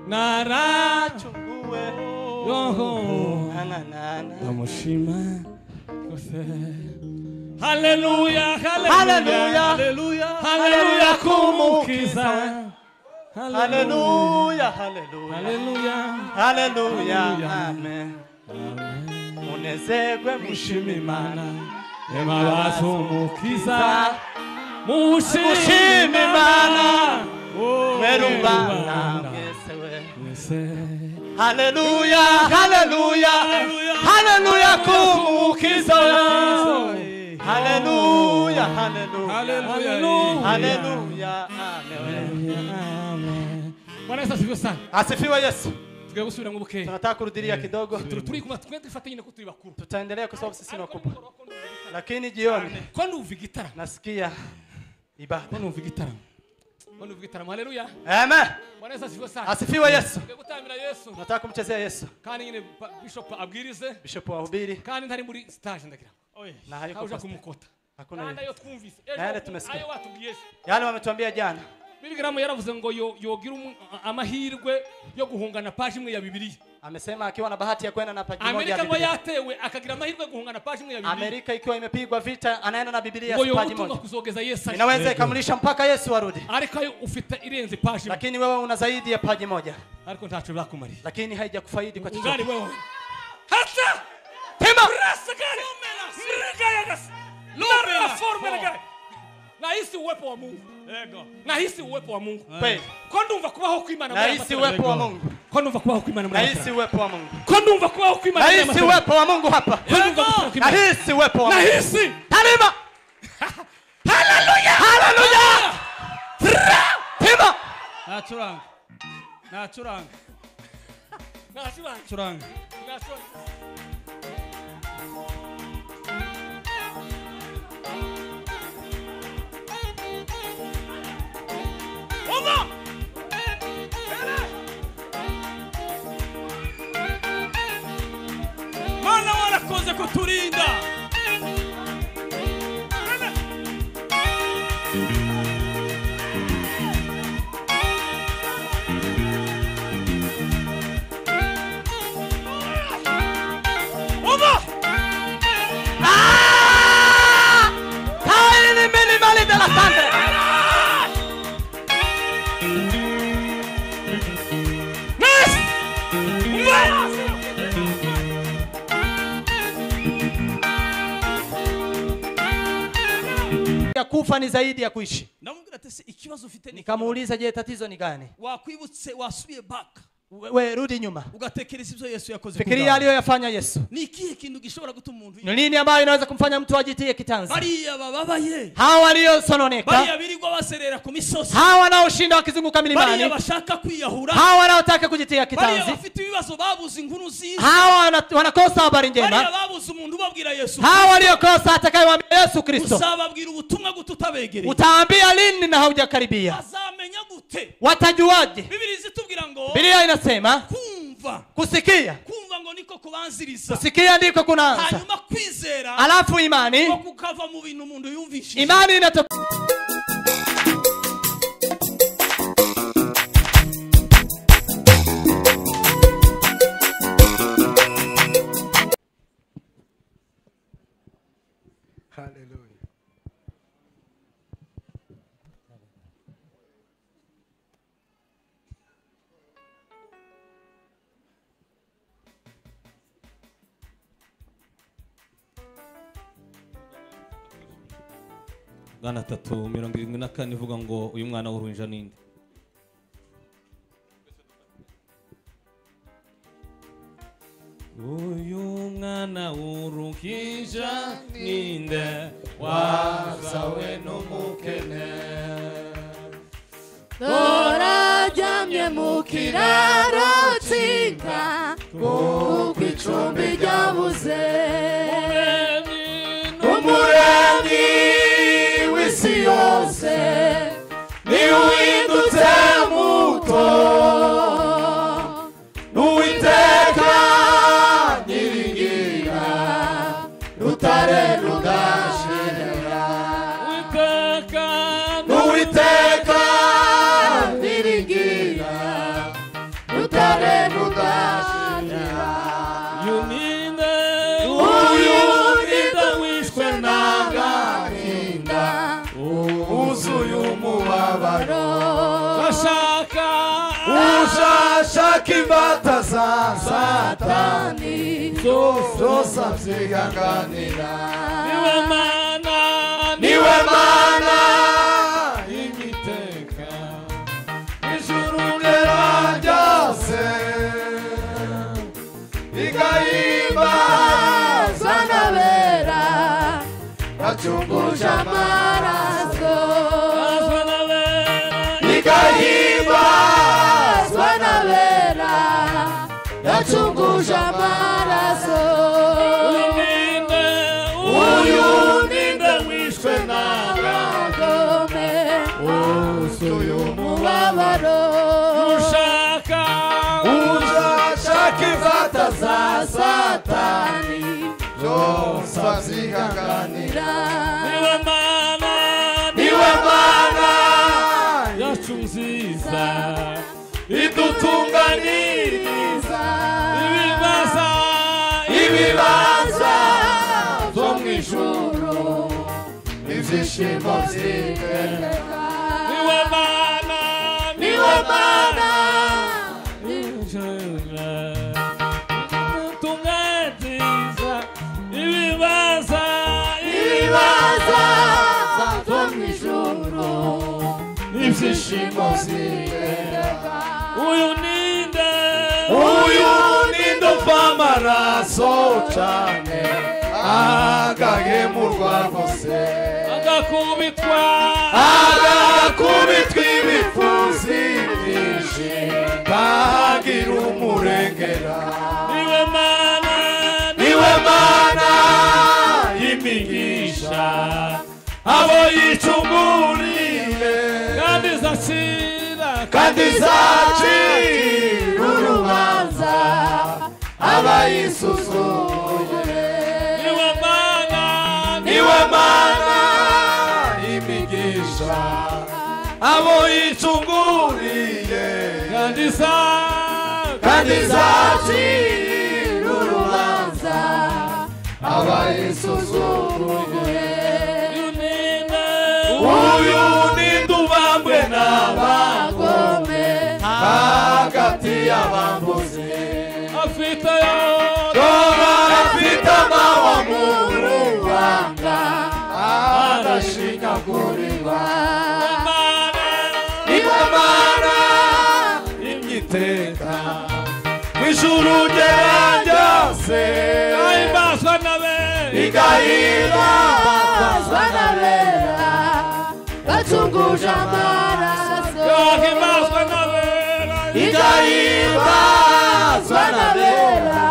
Naracunguwe ndamushima rwose. Haleluya, haleluya, haleluya, haleluya kumukiza. Haleluya, haleluya, haleluya, haleluya, amen. Munezerwe mushime Imana, emabazo umukiza. Mushime Imana, mwerubana mwese. Haleluya, haleluya, haleluya kumukiza. Haleluya, haleluya, haleluya, amen. Bwana Yesu asifiwe sana. Asifiwe Yesu. Tugiye gusubira mu buke. Tunataka kurudilia kidogo. Turi kuma twende nyine ko turi bakuru. Tutaendelea kwa sababu sisi ni wakubwa. Lakini jioni ko ndumva igitaramo. Nasikia ibada. Ko ndumva igitaramo. Ko ndumva igitaramo. Haleluya. Amen. Bwana Yesu asifiwe sana. Asifiwe Yesu. Tugiye gutamira Yesu. Tunataka kumchezea Yesu. Kandi nyine Bishop abwirize. Bishop ahubiri. Kandi ntari muri stage ndagira. Na hayuko kumukota. Hakuna. Kandi ayo twumvise. Yale tumesikia. Ayo watubwiye. Yale wametuambia jana. Billy yaravuze ngo yogira amahirwe yo guhungana paji imwe ya Bibiliya. Amesema akiwa na bahati ya kwenda na paji moja ya Amerika ngo Biblia. Yatewe akagira amahirwe yo guhungana paji imwe ya Bibiliya. Amerika ikiwa imepigwa vita anaenda na Biblia ngo paji yogutunga moja. Kuzogeza Yesu. Inaweza ikamlisha mpaka Yesu arudi. Ariko ayo ufite irenze paji. Lakini wewe una zaidi ya paji moja. Ariko ntacho bakumariye. Lakini haijakufaidi kwa chochote. Ngari wewe. Hata Tema. Rasakare. Mrega Lora forme. Nahisi uwepo wa Mungu. Ego. Nahisi uwepo wa Mungu. Kweli. Ko ndumva kubaho kw'Imana. Nahisi uwepo wa Mungu. Ko ndumva kubaho kw'Imana. Nahisi uwepo wa Mungu. Ko ndumva kubaho kw'Imana. Nahisi uwepo wa Mungu hapa. Nahisi uwepo wa Mungu. Nahisi. Talima. Haleluya. Haleluya. Tema. Nachuranga. Nachuranga. Nachuranga. Churanga. Nachuranga. Mana warakoze kuturinda. Oba! Ah! Kaili minimali de la sangre. Kufa ni zaidi ya kuishi. Nikamuuliza, je, tatizo ni gani? Wakwibutse wasubiye back. We rudi nyuma. Ugatekereza ibyo Yesu yakoze. Fikiria aliyoyafanya Yesu. Ni ikihe kintu gishobora gutuma umuntu? Ni nini ambayo inaweza kumfanya mtu ajitie kitanzi? Bariya bababaye. Hawa waliosononeka. Bariya birirwa baserera ku misozi. Hawa wanaoshinda wakizunguka milimani. Bariya bashaka kwiyahura. Hawa wanaotaka kujitia kitanzi. Bariya bafite ibibazo babuze inkuru nziza. Hawa wanakosa habari njema. Bariya babuze umuntu ubabwira Yesu. Hawa waliokosa atakayewaambia Yesu Kristo. Uzababwira ubutumwa gute utabegereye? Utaambia lini na haujakaribia? Bazamenya gute? Watajuaje? Biblia izitubwira ngo Biblia inasema kumva, kusikia, kumva ngo niko kubanziriza, kusikia ndiko kunaanza, hanyuma kwizera, alafu imani kukava mu bintu umuntu yumvishije. Imani inatoka. Hallelujah. Gana 3:74 ivuga ngo uyu mwana w'uruhinja ninde? Uyu mwana w'uruhinja ninde wazawe n'umukene? Toraryamye mu kiraro cy'inka kuko icumbi ryabuze. Umuremyi w'isi yose niwindutse muto, n'Uwiteka nyiringira rutare rudashira. N'Uwiteka nyiringira Ushashaka imbata za Satani zose abyihanganira. Niwe Mana, niwe Mana imiteka ijuru ryera ryose igahimbaza n'abera bacunguje amaraso. Igahimbazwa n'abera yacunguje amaraso. Uyu ninde wishwe n'abagome wuzuye umubabaro. Ushaka ushaka imbata za Satani zose abyihanganira. Niwe Mana, niwe Mana yacu nziza idutunganiriza ibibaza ibibaza byo mu ijuru ibyishimo by'iteka. Niwe Mana, niwe Mana idutunganiriza ibibaza ibibaza byo mu ijuru ibyishimo by'iteka. Uyu ninde, uyu ninde uva amaraso cyane agahemurwa rwose agakubitwa agakubitwa ibipfunsi byinshi ntagira umurengera. Niwe Mana, niwe Mana y'imigisha abo yicunguriye kandi izacira kandi izacira urubanza abayisuzuguye. Niwe Mana, niwe Mana y'imigisha abo yicunguriye kandi izacira urubanza abayisuzuguye. Uyu Uyu ninde ubambwe n'abagome abagome hagati y'abambuzi afite dore afite amahwa mu ruhanga arashinyagurirwa. Mana, Niwe Mana imyiteka mu ijuru ryera ryose ahimbazwa n'abera igahimbazwa n'abera bacunguje amaraso. Igahimbazwa n'abera igahimbazwa n'abera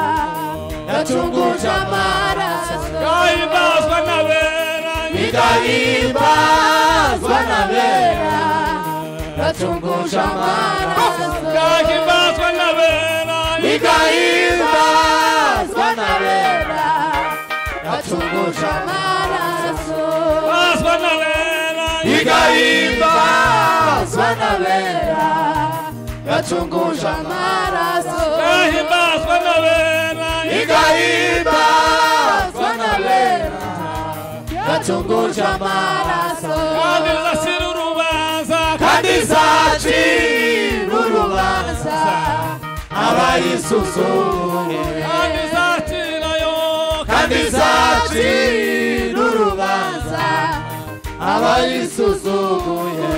yacunguje amaraso. Igahimbazwa n'abera igahimbazwa n'abera yacunguje amaraso. Igahimbazwa n'abera igahimbazwa n'abera yacunguje amaraso. Igahimbazwa n'abera igahimbazwa n'abera yacunguje amaraso. Igahimbazwa n'abera igahimbazwa n'abera yacunguje amaraso. Kandi izacira urubanza kandi izacira urubanza abayisuzuguye kandi izacirayo kandi izacira urubanza abayisuzuguye.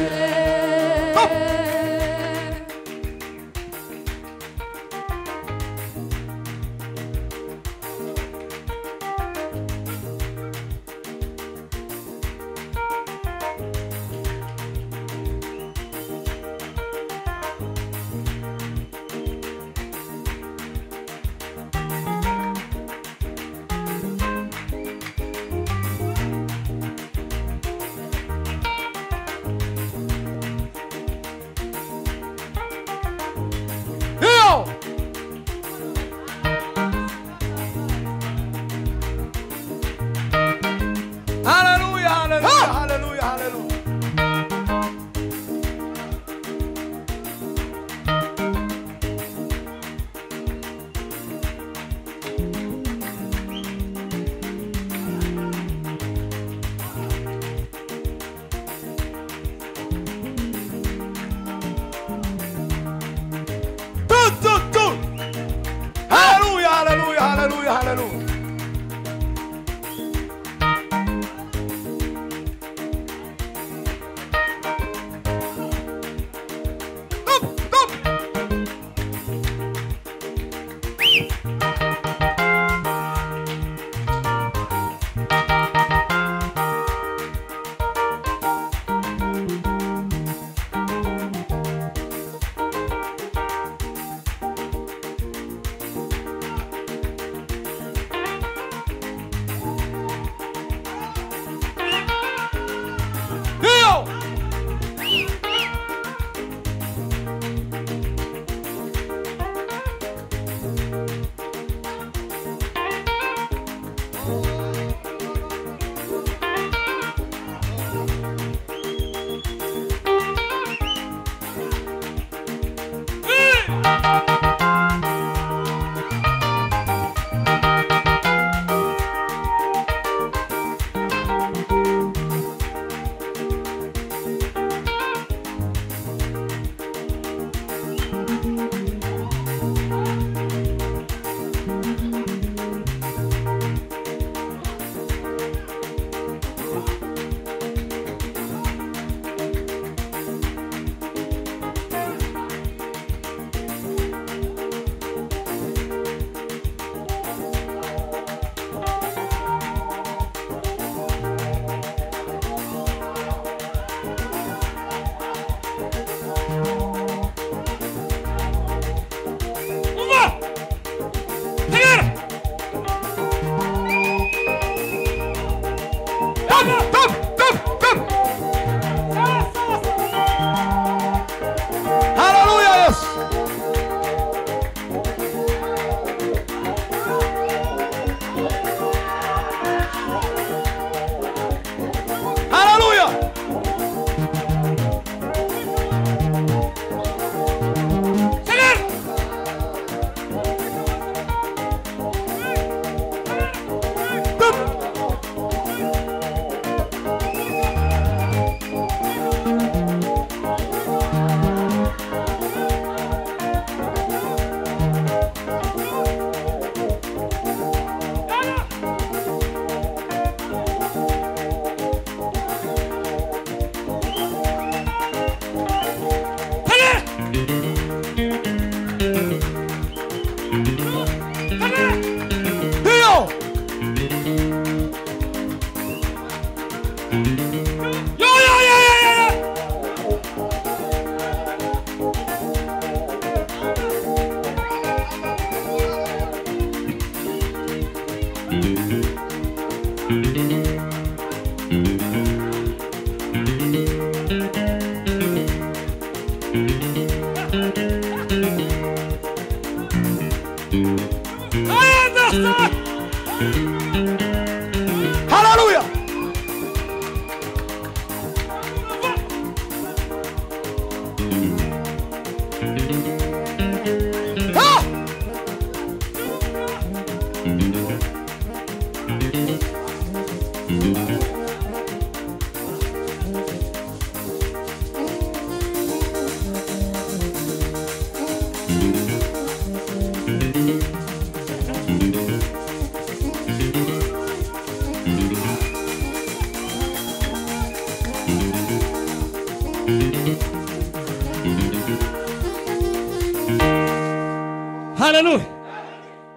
Haleluya.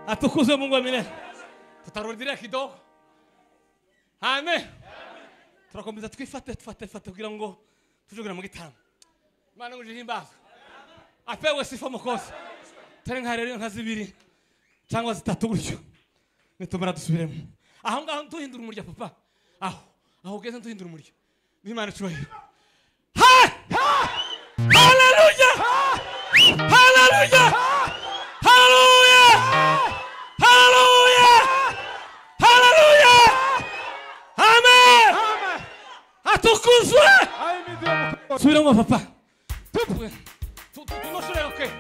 Atukuzwe Mungu wa milele. Tutarudilia kidogo. Amen. Turakomeza twifate tufate fate kugira ngo tujugura mu gitaramo. Imana ngo ihimbaze. Apewe sifa Mwokozi. Tari nka rero nka zibiri cyangwa zitatu gutyo. Nitumara dusubiremo. Aho ngaho duhindura umurya papa. Aho aho ugeze duhindura umurya. Imana cyubahiro. Ha! Haleluya! Haleluya! Haleluya! Haleluya! Haleluya! Amen! Atukuzwe! Subiramo papa. Tunoshore okay.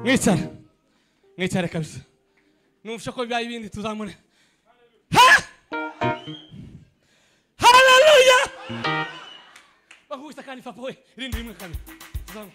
Mwicare. Mwicare kabisa. Numva ko bibaye ibindi tuzamune. Ha! Haleluya! Bahuza kandi papa we irindi rimwe kabiri. Tuzamune.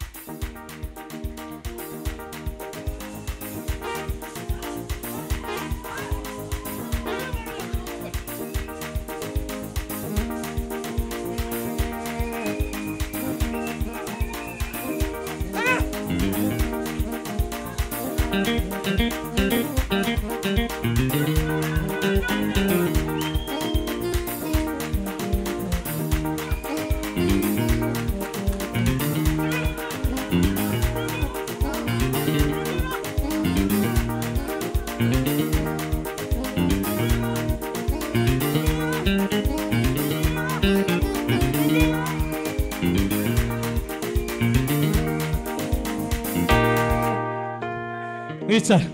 Mwicara.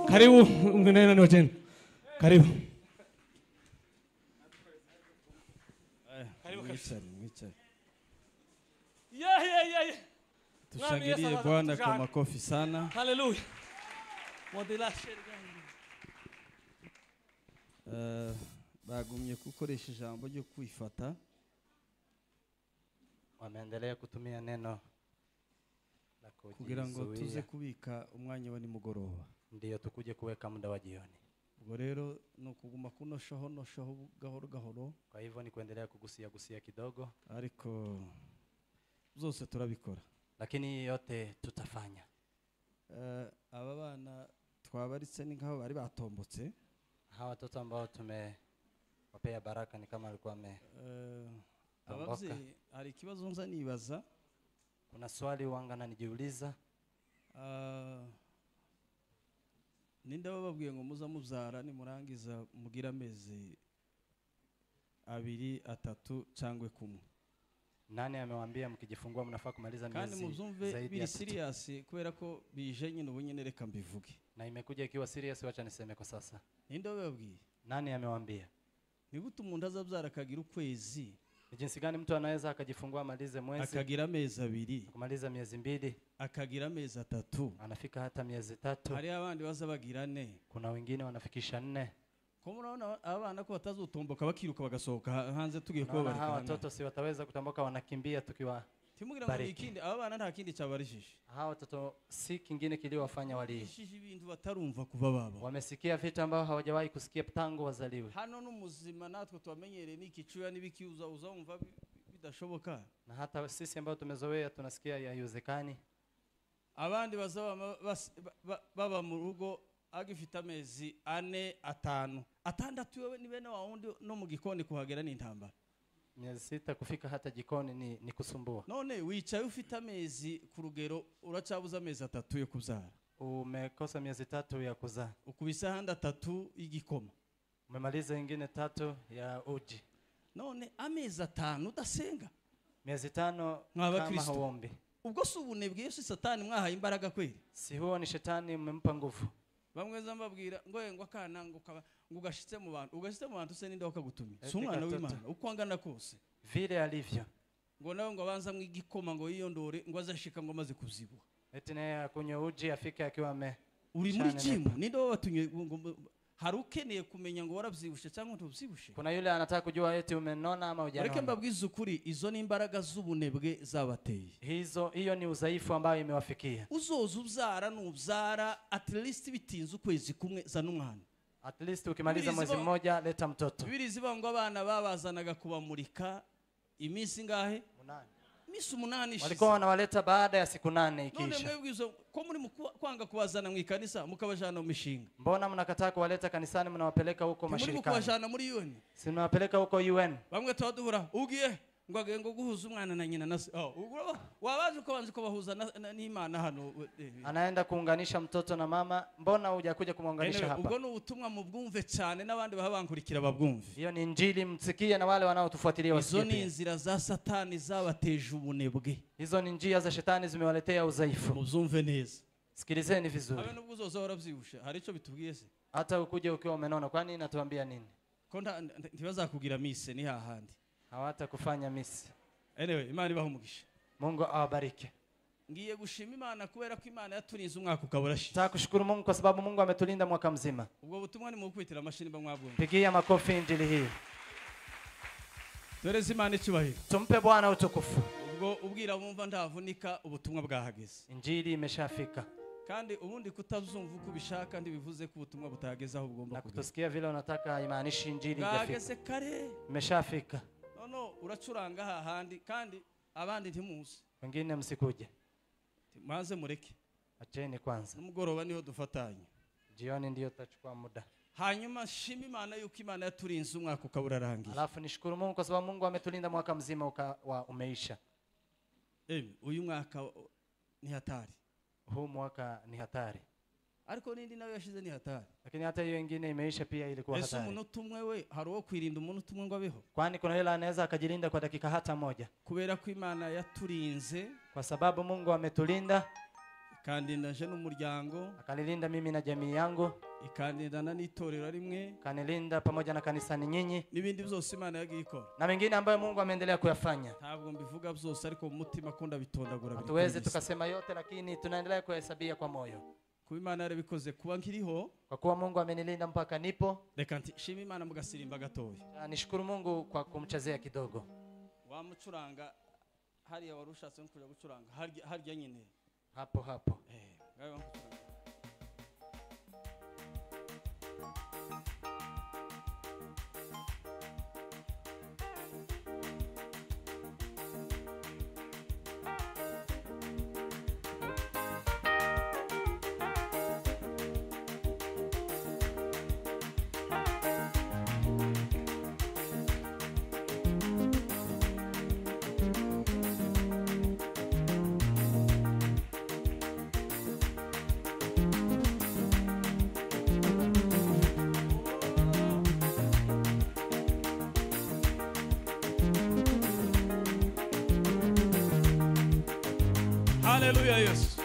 Karibu mwenene wajeni. Karibu. Karibu kabisa. Yeah, yeah, yeah. Tushangilie Bwana kwa makofi sana. Haleluya. Bagumye kukoresha ijambo ryo kwifata. Wameendelea kutumia neno la kugira ngo tuze kubika umwanya wa nimugoroba. Ndiyo tukuje kuweka muda wa jioni. Ubwo rero no kuguma kunoshaho noshaho gahoro gahoro. Kwa hivyo ni kuendelea kugusia gusia kidogo. Ariko zose turabikora. Lakini yote tutafanya. Aba bana twabaritse ni nkaho bari batombotse. Hawa watoto ambao tumewapea baraka ni kama walikuwa wame Ababyeyi, hari ikibazo nza nibaza. Kuna swali wanga nanijiuliza. Ninde bababwiye ngo muza mubyara nimurangiza mugira amezi 2, 3 cyangwa 1? Nani amewaambia mkijifungua mnafaa kumaliza Kandi miezi muzumve zaidi biri ya 3? serious kubera ko bije nyine ubu nyine reka mbivuge. Na imekuja ikiwa serious, wacha niseme kwa sasa. Ninde bababwiye? Nani amewaambia? Ni gute umuntu azabyara akagira ukwezi? Ni jinsi gani mtu anaweza akajifungua amalize mwezi? Akagira amezi 2. Kumaliza miezi 2. Akagira amezi 3. Anafika hata miezi 3. Hari abandi baza bagira 4. Kuna wengine wanafikisha 4. Ko muraona abana ko batazotomboka bakiruka bagasohoka hanze tugiye Naona kubabarika. hawa watoto si wataweza kutomboka, wanakimbia tukiwa Timugira ngo bariki. ikindi aba bana nta kindi cyabarishije. Hawa watoto si kingine kiliowafanya wali. Ishije ibintu batarumva kuva baba. Wamesikia vitu ambavyo hawajawahi kusikia tangu wazaliwe. Hano n'umuzima natwe tubamenyereye n'ikicuya n'ibikiuza uzumva bidashoboka. Na hata sisi ambao tumezoea tunasikia haiwezekani. Abandi bazaba baba mu rugo agifite amezi 4, 5, 6 wewe ni bene wa wundi no mu gikoni kuhagera ni intambara. Miezi 6 kufika hata jikoni ni kusumbua. None wicaye ufite amezi ku rugero uracabuza amezi 3 yo kubyara. Umekosa miezi 3 ya kuzaa. Ukubisa handa 3 y'igikoma. Umemaliza ingine 3 ya uji. None amezi 5 udasenga. Miezi 5 Mwaba kama Kristo. hauombi. Ubwo si ubunebwe Yesu Satani mwahaye imbaraga kweli? Si huo ni shetani mmempa nguvu. Bamwe zambabwira ngo ngo akana ngo kaba ngo ugashitse mu bantu, ugashitse mu bantu se ninde wakagutumye? Eti Si umwana katoto. w'Imana uko angana kose. Vile alivyo. Ngo nawe ngo abanza mwigikoma ngo yiyondore ngo azashika ngo amaze kuzibuha. Eti naye akunywe uji afike akiwa ame. Uri muri Shane gym ninde wabatumye ngo hari ukeneye kumenya ngo warabyibushe cyangwa ntubyibushe? Kuna yule anataka kujua eti umenona ama hujanona. Reka mbabwize ukuri, izo ni imbaraga z'ubunebwe zabateye. Hiyo ni udhaifu ambayo imewafikia. Uzoza ubyara nubyara at least bitinze ukwezi kumwe zana umwana. At least ukimaliza Bibiri mwezi mmoja leta mtoto. Bibiri ziba ngo abana babazanaga kubamurika iminsi ngahe? 8. Iminsi 8 ishize. Walikuwa wanawaleta baada ya siku 8 None ikiisha. mwebwe izo ko muri kwanga kubazana mu ikanisa mukabajana mu mishinga. Mbona mnakataa kuwaleta kanisani mnawapeleka huko Muri mashirikani? kubajana muri UN. Si mnawapeleka huko UN. Bamwe twaduhura ugiye ngo agenge guhuza umwana na nyina na se. Oh, wabaje ko banze ko bahuza n'Imana hano. Anaenda kuunganisha mtoto na mama, mbona hujakuja kumuunganisha hapa? Ubwo ni ubutumwa mubwumve cyane n'abandi babankurikira babwumve. Hiyo ni injili, msikie na wale wanaotufuatilia wasikie. Izo ni inzira za Satani zabateje ubunebwe. Hizo ni njia za shetani zimewaletea udhaifu. Muzumve neza. Sikilizeni vizuri. Habe nubwo uzoza warabyibushe, hari ico bitubwiye se? Hata ukuje ukiwa umenona, kwani inatuambia nini? Ko ntibazakugira mise ni hahandi. Hawatakufanya misi. Anyway, Imana ibahe umugisha. Mungu awabariki. Ngiye gushima Imana kubera ko Imana yaturinze umwaka ukabura shi. Nataka kushukuru Mungu kwa sababu Mungu ametulinda mwaka mzima. Ubwo butumwa ni mukwitira amashini bamwabonye. Pigia makofi injili hii. Toreze Imana icyubahiro. Tumpe Bwana utukufu. Ubwo ubwira bumva ndavunika ubutumwa bwahageze. Injili imeshafika. Kandi ubundi kutazumva uko ubishaka ndibivuze ko ubutumwa butageze aho bugomba Na kugera. kutusikia vile unataka haimaanishi injili haijafika. Bwahageze kare. Imeshafika. No uracuranga hahandi kandi abandi ntimuze. Wengine msikuje. Maze mureke. Acheni kwanza. Nimugoroba niho dufatanye. Jioni ndio tutachukua muda. Hanyuma shima Imana yuko Imana yaturinze umwaka ukaburarangiye. Alafu nishukuru Mungu kwa sababu Mungu ametulinda mwaka mzima umeisha. Uyu mwaka ni hatari. Huu mwaka ni hatari. Ariko nindi nayo yashize ni hatari. Lakini hata hiyo nyingine imeisha pia ilikuwa Ese hatari. umuntu umwe we hari uwo kwirinda umuntu umwe ngo abeho? Kwani kuna yule anaweza akajilinda kwa dakika hata moja? Kubera ko Imana yaturinze, kwa sababu Mungu ametulinda, ikandinda nje n'umuryango, akanilinda mimi na jamii yangu, ikandindana n'itorero rimwe, kanilinda pamoja na kanisani nyinyi, n'ibindi byose Imana yagiye ikora, na mengine ambayo Mungu ameendelea kuyafanya. Ntabwo mbivuga byose ariko mu mutima ko ndabitondagura biri. Hatuwezi tukasema yote, lakini tunaendelea kuyahesabia kwa moyo. Kuba Imana yarabikoze kuba nkiriho, kwa kuwa Mungu amenilinda mpaka nipo. Reka nshime Imana mugasirimba gatoya. Nishukuru Mungu kwa kumchezea kidogo. Wamucuranga hariya wari ushatse nko kuja gucuranga harya nyine. Hapo hapo. Ngayo wamucuranga. Haleluya Yesu.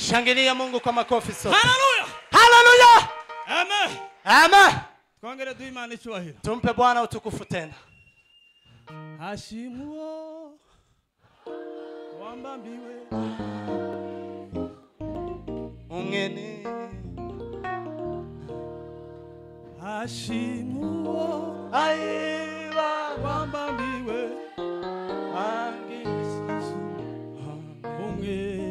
Shangilia Mungu kwa makofi sote. Haleluya! Haleluya! Amen. Amen. Twongere duhe Imana icyubahiro. Tumpe Bwana utukufu tena. Hashimuo wambambiwe umwene. Hashimuo aiba wambambiwe angisu umwene.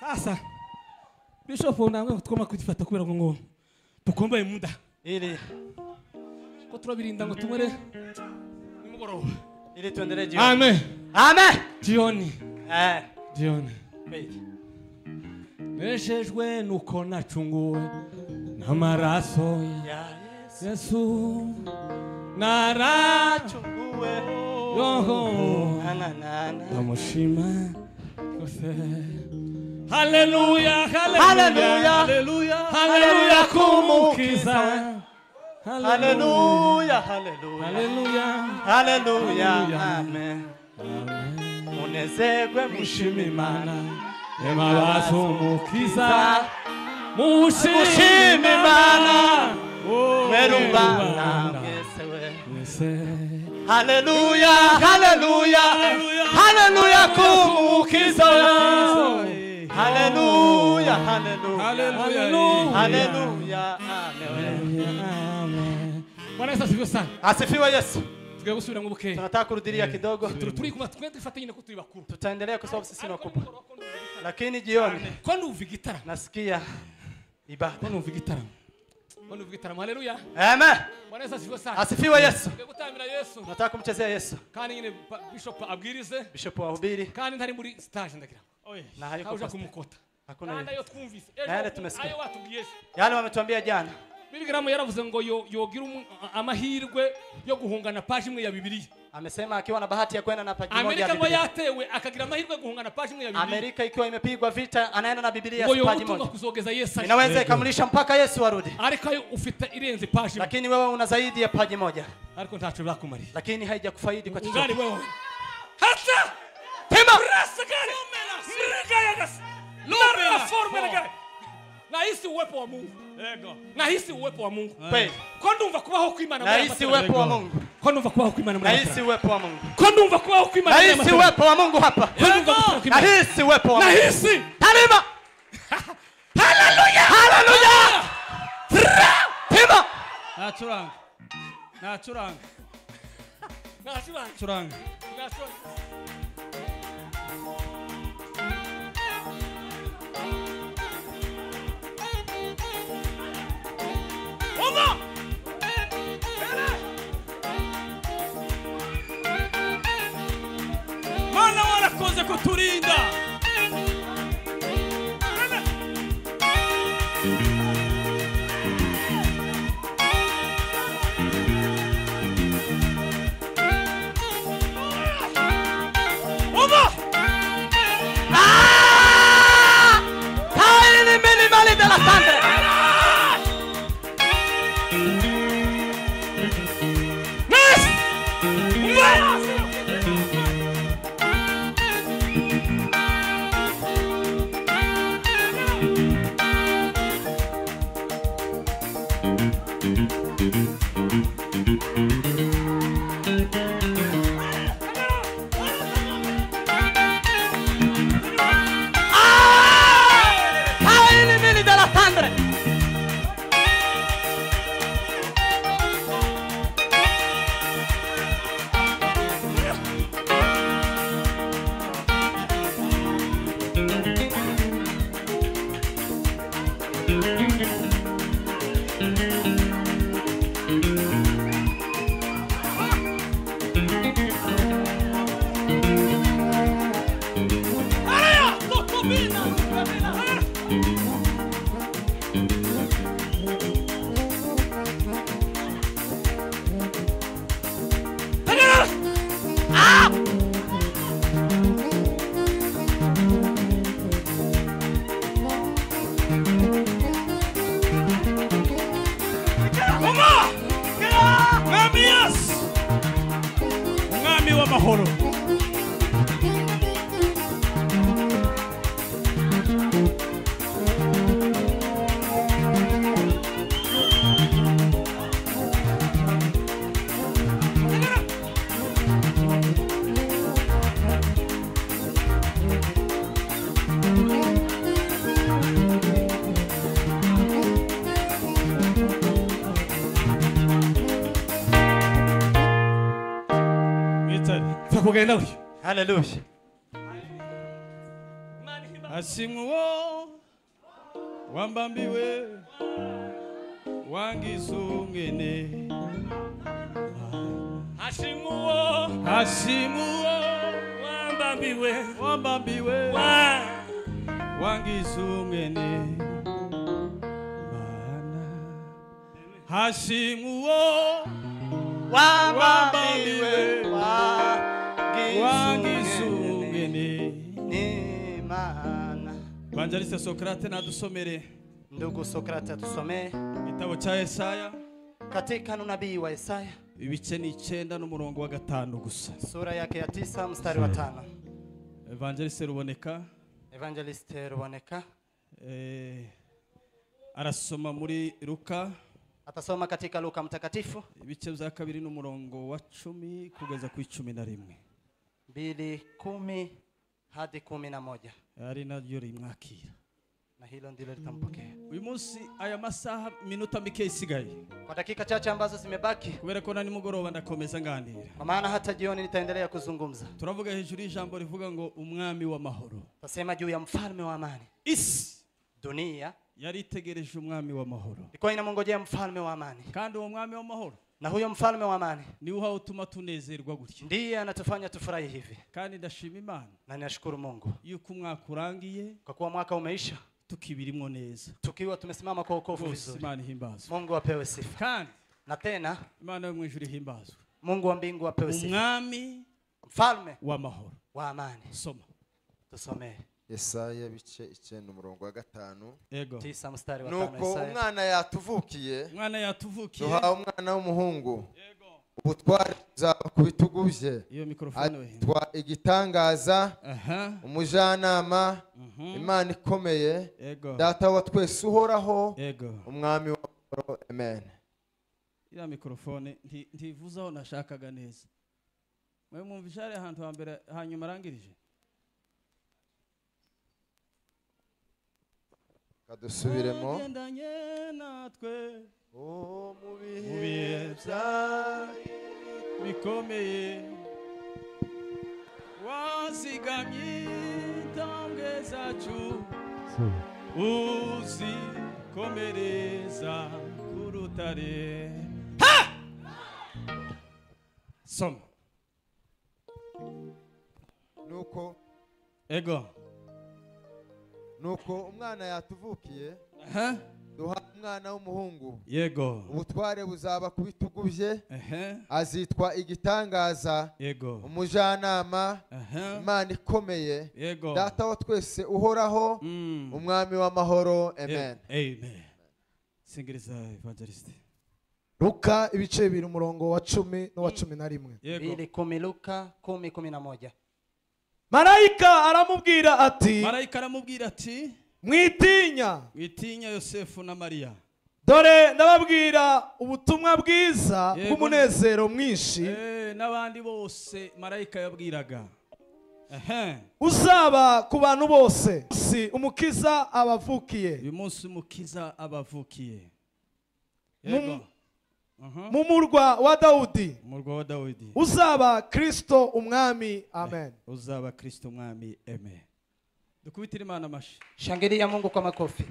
Sasa Bishop unanga tukoma kudifata kubera ngo tukombaye muda. Ili ko turabirinda ngo tumere nimugoroba. Ili tuendelee jioni. Amen. Amen. Jioni. Jioni. Wait. Nejejwe nuko nacunguwe n'amaraso ya Yesu naracunguwe yoho ndamushima rwose. Haleluya, haleluya, haleluya, haleluya kumukiza. Haleluya, haleluya, haleluya, haleluya, amen. Munezerwe mushime Imana, emabazo mukiza. Mushime Imana, mwerubana mwese we. Haleluya, haleluya, haleluya kumukiza. Haleluya, haleluya, haleluya, amen. Bwana Yesu asifiwe sana. Asifiwe Yesu. Tunataka kurudilia kidogo. Tutaendelea kwa sababu sisi ni wakubwa. Lakini jioni nasikia ibada. Haleluya. Amen. Bwana Yesu asifiwe sana. Asifiwe Yesu. Nataka kumchezea Yesu. Kandi nyine Bishop abwirize. Bishop ahubiri. Kandi ntari muri stage ndagira. Na hayuko kumukota. Hakuna. Kandi ayo twumvise. Yale tumesikia. Ayo watubwiye. Yale wametuambia jana. Bibigaramu yaravuze ngo yogira amahirwe yo guhungana paji imwe ya Bibiliya. Amesema akiwa na bahati ya kwenda na paji moja ya Amerika ngo Biblia. yatewe akagira amahirwe guhungana paji imwe ya Bibiliya. Amerika ikiwa imepigwa vita anaenda na Biblia ngo paji yogutunga moja. kuzogeza Yesu. Inaweza ikamlisha mpaka Yesu arudi. Ariko ayo ufite irenze paji. Lakini wewe una zaidi ya paji moja. Ariko ntacho bakumariye. Lakini haijakufaidi kwa chochote. Ungani wewe. Hata Tema rasagare. Mregaya gas. Lora forme gare. Nahisi uwepo wa Mungu. Ego. Nahisi uwepo wa Mungu. Kweli. Ko ndumva kubaho kw'Imana. Nahisi uwepo wa Mungu. Ko ndumva kubaho kw'Imana. Nahisi uwepo wa Mungu. Ko ndumva kubaho kw'Imana. Nahisi uwepo wa Mungu hapa. Nahisi uwepo wa Mungu. Nahisi. Talima. Haleluya. Haleluya. Tema. Nachuranga. Nachuranga. Nachuranga. Churanga. Nachuranga. Mana warakoze kuturinda. Ah! Taili minimali della sandre. Mahoro. Kugenda gutyo. Haleluya. Hashimwe uwo wambambiwe wangize Hashimwe uwo Hashimwe uwo wambambiwe wambambiwe wangize umwene Mana. Hashimwe uwo wambambiwe wangize umwene Mana. Evangeliste Sokrate nadusomere. Ndugu Sokrate atusomee igitabo cha Yesaya katika unabii wa Yesaya ibice ni 9 n'umurongo wa 5 gusa, sura yake ya 9 mstari wa 5. Evangeliste Ruboneka, Evangeliste Ruboneka arasoma muri Luka, atasoma katika Luka mtakatifu ibice bya 2 n'umurongo wa 10 kugeza ku 11. 2:10 hadi 11. Ari naryo rimwakira na hilo ndilo litampokea. Uyu munsi aya masaha minota mike isigaye, kwa dakika chache ambazo zimebaki, kubera ko na nimugoroba ndakomeza nganira, kwa maana hata jioni nitaendelea kuzungumza. Turavuga hejuru y'ijambo rivuga ngo umwami w'amahoro. Tasema juu ya mfalme wa amani. Isi dunia yaritegereje umwami w'amahoro, ilikuwa inamngojea mfalme wa amani. Kandi uwo mwami w'amahoro na huyo mfalme wa amani ni uha utuma tunezerwa gutya, ndiye anatufanya tufurahi hivi. Kandi ndashima Imana na ninashukuru Mungu yuko umwaka urangiye, kwa kuwa mwaka umeisha tukibirimwo neza, tukiwa tumesimama kwa wokovu vizuri. Imana ihimbazwe, Mungu apewe sifa. Kandi na tena Imana yo mwijuru ihimbazwe, Mungu wa mbingu apewe sifa. Umwami mfalme wa mahoro wa amani. Soma, tusomee Yesaya bice 9 umurongo wa 5. Yego. 9 mstari wa 5. Nuko umwana yatuvukiye, umwana yatuvukiye, duhawe umwana w'umuhungu. Yego. Ubutware buzaba ku bitugu bye. Iyo mikrofone we. Atwa igitangaza, umujanama, Imana ikomeye, Data wa twese uhoraho, umwami w'amahoro. Amen. Ira mikrofone ntivuzaho nashakaga neza. Mwe mwumvishare ahantu hambere hanyuma arangirije. Kadusubiremo. Wagendanye natwe mu bihe bikomeye, wazigamye intambwe zacu, uzikomereza ku rutare. Soma. Nuko ego nuko umwana yatuvukiye, duha umwana w'umuhungu. Yego. Ubutware buzaba ku bitugu bye. Azitwa igitangaza, yego, umujanama, Imana ikomeye, yego, Data wa twese uhoraho, umwami w'amahoro. Amen. Amen. Singiriza Evangeliste. Luka ibice 2 umurongo wa 10 n'uwa 11. Yego. 2:10 Luka 10:11. Marayika aramubwira ati, Marayika aramubwira ati, mwitinya, mwitinya Yosefu na Mariya, dore ndababwira ubutumwa bwiza bw'umunezero mwinshi n'abandi bose marayika yabwiraga uzaba ku bantu bose. Si umukiza abavukiye, uyu munsi umukiza abavukiye. Yego. Mu murwa wa Daudi, murwa wa Daudi, uzaba Kristo umwami. Amen. Uzaba Kristo umwami. Amen. Dukubitire Imana amashi. Shangilia Mungu kwa makofi.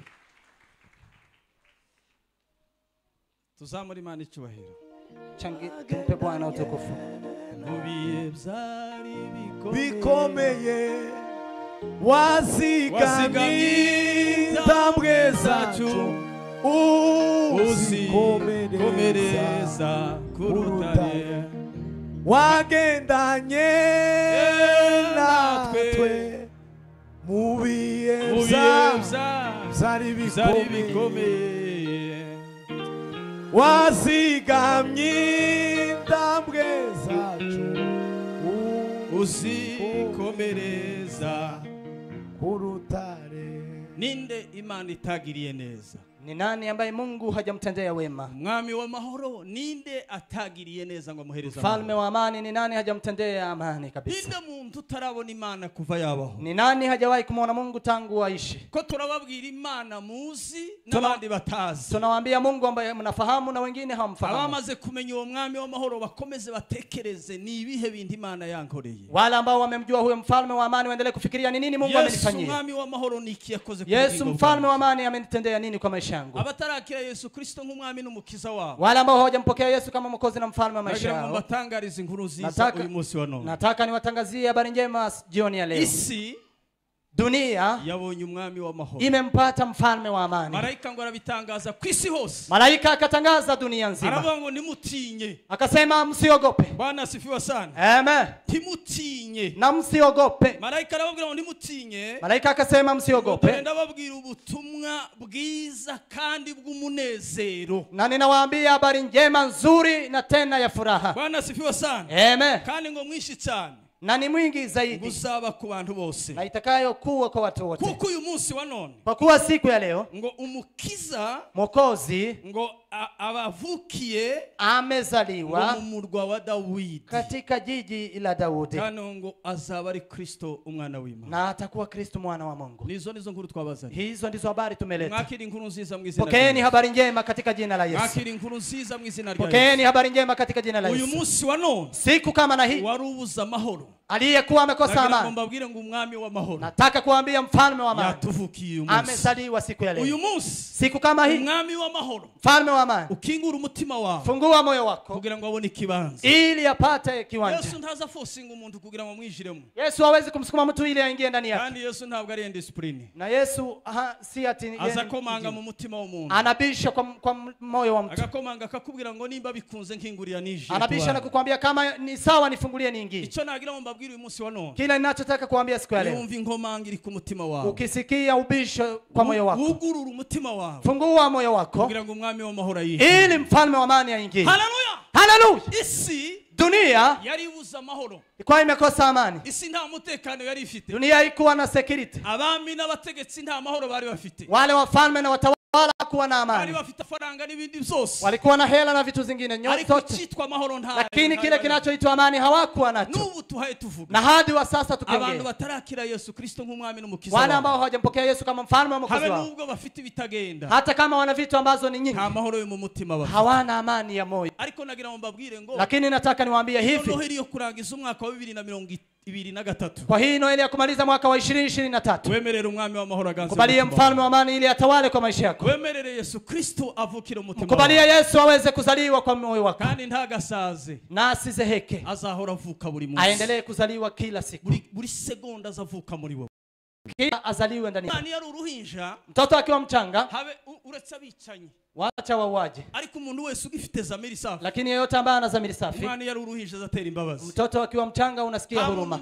Tuzamure Imana icyubahiro. Tumpe Bwana utukufu. Mu bihe byari bikomeye, wazigamye intambwe zacu, uzikomereza ku rutare, wagendanye natwe mu bihe byari bikomeye, wazigamye intambwe zacu, uzikomereza ku rutare. Ninde Imana itagiriye neza? Ni nani ambaye Mungu hajamtendea wema? Umwami w'amahoro ninde atagiriye neza ngo amuhereze amahoro? Mfalme wa amani ni nani hajamtendea amani kabisa? Ninde muntu utarabona Imana kuva yabaho? Ni nani hajawahi kumwona Mungu tangu aishi? Ko turababwira Imana muzi n'abandi batazi. Tunawaambia Mungu ambaye mnafahamu na wengine hamfahamu. Abamaze kumenya uwo mwami w'amahoro bakomeze batekereze ni ibihe bintu Imana yankoreye. Wale ambao wamemjua huyo mfalme wa amani waendelee kufikiria ni nini Mungu amenifanyia. Yesu mwami w'amahoro ni iki yakoze ku Yesu mfalme wa amani amenitendea nini kwa maisha yangu? Abatarakira Yesu Kristo nk'umwami n'umukiza wabo. Wale ambao hawajampokea Yesu kama mwokozi na mfalme wa maisha yao. Nataka inkuru nziza uyu munsi wa none. Nataka niwatangazie habari njema jioni ya leo. Isi dunia yabonye umwami wa mahoro. Imempata mfalme wa amani. Malaika ngo arabitangaza kwisi hose. Malaika akatangaza dunia nzima. Aravuga ngo nimutinye. Akasema msiogope. Bwana asifiwe sana. Amen. Timutinye. Na msiogope. Malaika arababwira ngo nimutinye. Malaika akasema msiogope. Ndababwira ubutumwa bwiza kandi bw'umunezero. Na ninawaambia habari njema nzuri na tena ya furaha. Bwana asifiwe sana. Amen. Kandi ngo mwishi cyane. Na ni mwingi zaidi gusaba ku bantu bose, na itakayo kuwa kwa watu wote. Kuko uyu munsi wa none, kwa kuwa siku ya leo, ngo umukiza Mwokozi ngo abavukiye amezaliwa mu murwa wa Dawidi, katika jiji la Daudi, kandi ngo azaba ari Kristo umwana w'Imana, na atakuwa Kristo mwana wa Mungu. Nizo nizo nkuru twabazanye, hizo ndizo habari tumeleta. Mwakiri inkuru nziza mu izina. Pokeeni habari njema katika jina la Yesu. Mwakiri inkuru nziza mu izina rya Yesu. Pokeeni habari njema katika jina la Yesu. Uyu munsi wa none, siku kama na hii, warubuza amahoro, aliyekuwa amekosa amani, mbabwire ngo umwami wa mahoro, nataka kuambia mfalme wa amani yatuvukiye uyu munsi, amezaliwa siku ya leo. Uyu munsi, siku kama hii, umwami wa mahoro, mfalme wa amani, ukingura umutima wawe, fungua moyo wako kugira ngo abone ikibanza, ili apate kiwanja. Yesu ntaza forcing umuntu kugira ngo amwijiremo. Yesu hawezi kumsukuma mtu ili aingie ndani yake. Kandi Yesu ntabwo ari indiscipline. Na Yesu si ati azakomanga mu mutima w'umuntu, anabisha kwa moyo wa mtu, agakomanga akakubwira ngo nimba bikunze nkingurira nije. Anabisha na kukwambia kama ni sawa nifungulie niingie. Icyo nagira ngo mbabwire uyu munsi wa none, kila ninachotaka kuambia siku ya leo, yumva inkomanga iri ku mutima wawe, ukisikia ubisho kwa moyo wako, ugurura umutima wawe, fungua moyo wako kugira ngo umwami wa mahoro yinjire, ili mfalme wa amani aingie. Haleluya, haleluya. Isi dunia yari ibuze amahoro, ilikuwa imekosa amani. Isi nta mutekano yari ifite. Dunia haikuwa na security. Abami n'abategetsi nta mahoro bari bafite. Wale wafalme na watawala kuwa na amani, bari bafite faranga n'ibindi byose, walikuwa na hela na vitu zingine ariko cyitwa amahoro nta, lakini kile kinachoitwa amani hawakuwa nacho. N'ubu tuhaye tuvuga, na hadi wa sasa tukiongea, abantu batarakira Yesu Kristo nk'umwami n'umukiza, wale ambao hawajampokea Yesu kama mfalme wa mwokozi wao, habe nubwo bafite ibitagenda, hata kama wana vitu ambazo ni nyingi, nta mahoro yo mu mutima bafite, hawana amani ya moyo. Ariko nagira ngo mbabwire ngo, lakini nataka niwaambie hivi, Noheli yo kurangiza umwaka wa 2023, kwa hii Noheli ya kumaliza mwaka wa 2023, wemerere umwami wa mahoro aganze, kubalie mfalme wa amani ili atawale kwa maisha yako. Wemerere Yesu Kristo avukire umutima, kubalie Yesu aweze kuzaliwa kwa moyo wako, kandi ntagasaze na asizeheke, azahora avuka buri munsi, aendelee kuzaliwa kila siku, buri segonda azavuka muri wowe, kila azaliwe ndani. Mwana yari uruhinja, mtoto akiwa mchanga, habe uretse abicanyi, wacha wauaje, ariko umuntu wese ugifite zamiri safi, lakini yeyote ambaye ana zamiri safi, umwana yari uruhinja azatera imbabazi. Mtoto akiwa mchanga unasikia huruma.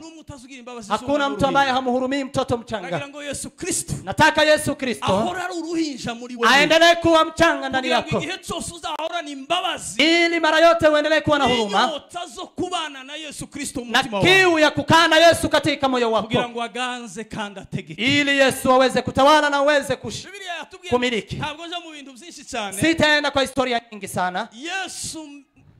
Hakuna mtu ambaye hamhurumii mtoto mchanga. Nagira ngo Yesu Kristo, nataka Yesu Kristo ahora ari uruhinja muri wewe, aendelee kuwa mchanga ndani yako, igihe cyose uzahora ni imbabazi, ili mara yote uendelee kuwa na huruma, inyota zo kubana na Yesu Kristo mu na mutima wawe, kiu ya kukaa na Yesu katika moyo wako, kugira ngo aganze kandi ategeke, ili Yesu aweze kutawala na aweze kumiliki. Ntabwo nja mu bintu byinshi cyane, sitaenda kwa historia nyingi sana. Yesu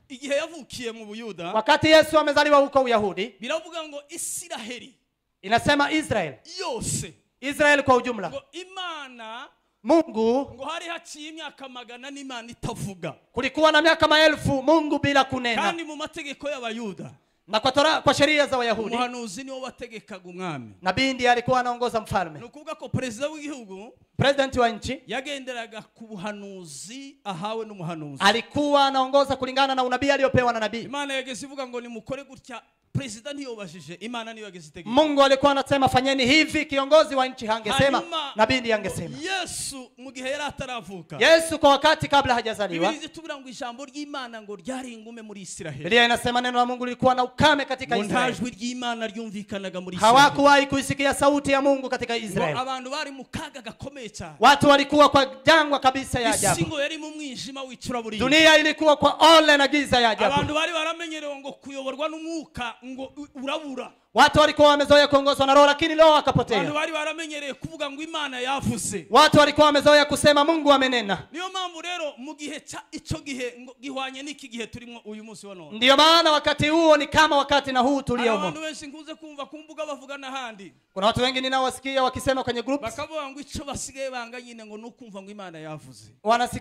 igihe yavukiye mu Buyuda, wakati Yesu amezaliwa huko Uyahudi, biravuga ngo Isiraheli, inasema Israel yose, Israel kwa ujumla, ngo Imana Mungu, ngo hari haciye imyaka magana n'Imana itavuga, kulikuwa na miaka maelfu Mungu bila kunena. Kandi mu mategeko y'Abayuda na kwa Torah, kwa sheria za Wayahudi, umuhanuzi niwe wategekaga umwami, nabii ndiye alikuwa anaongoza mfalme. Nukuvuga ko president w'igihugu, president wa nchi, yagenderaga ku buhanuzi ahawe n'umuhanuzi, alikuwa anaongoza kulingana na unabii aliopewa na nabii. Imana yageze ivuga ngo nimukore gutya, president ntiyobajije, Imana niyo yageze itegeka. Mungu alikuwa anasema fanyeni hivi, kiongozi wa nchi hangesema, nabii ndiye angesema. Yesu mu gihe yari ataravuka, Yesu kwa wakati kabla hajazaliwa, Biblia itubwira ngo ijambo ry'Imana ngo ryari ingume muri Israeli. Biblia inasema neno la Mungu lilikuwa na ukame katika Israeli. Nta jwi ry'Imana ryumvikanaga muri Israeli. Hawakuwahi kuisikia sauti ya Mungu katika Israeli. Abantu bari mu kaga gakomeye cyane. Watu walikuwa kwa jangwa kabisa ya ajabu. Isi ngo yari mu mwijima w'icuraburindi. Dunia ilikuwa kwa ole na giza ya ajabu. Abantu bari baramenyerewe ngo kuyoborwa n'umwuka ngo urabura. Watu walikuwa wamezoea kuongozwa na roho, lakini roho akapotea. Abantu bari baramenyereye kuvuga ngo Imana yavuze. Watu walikuwa wamezoea kusema Mungu amenena. Niyo mpamvu rero mu gihe cha ico gihe gihwanye n'iki gihe turimo uyu munsi wa none. Ndiyo maana wakati huo ni kama wakati na huu tuliomo. Abantu benshi nkunze kumva kumbuga bavuga n'ahandi. Kuna watu wengi ninawasikia wakisema kwenye groups. Bakavuga ngo ico basigaye banga nyine ngo nukumva ngo Imana yavuze.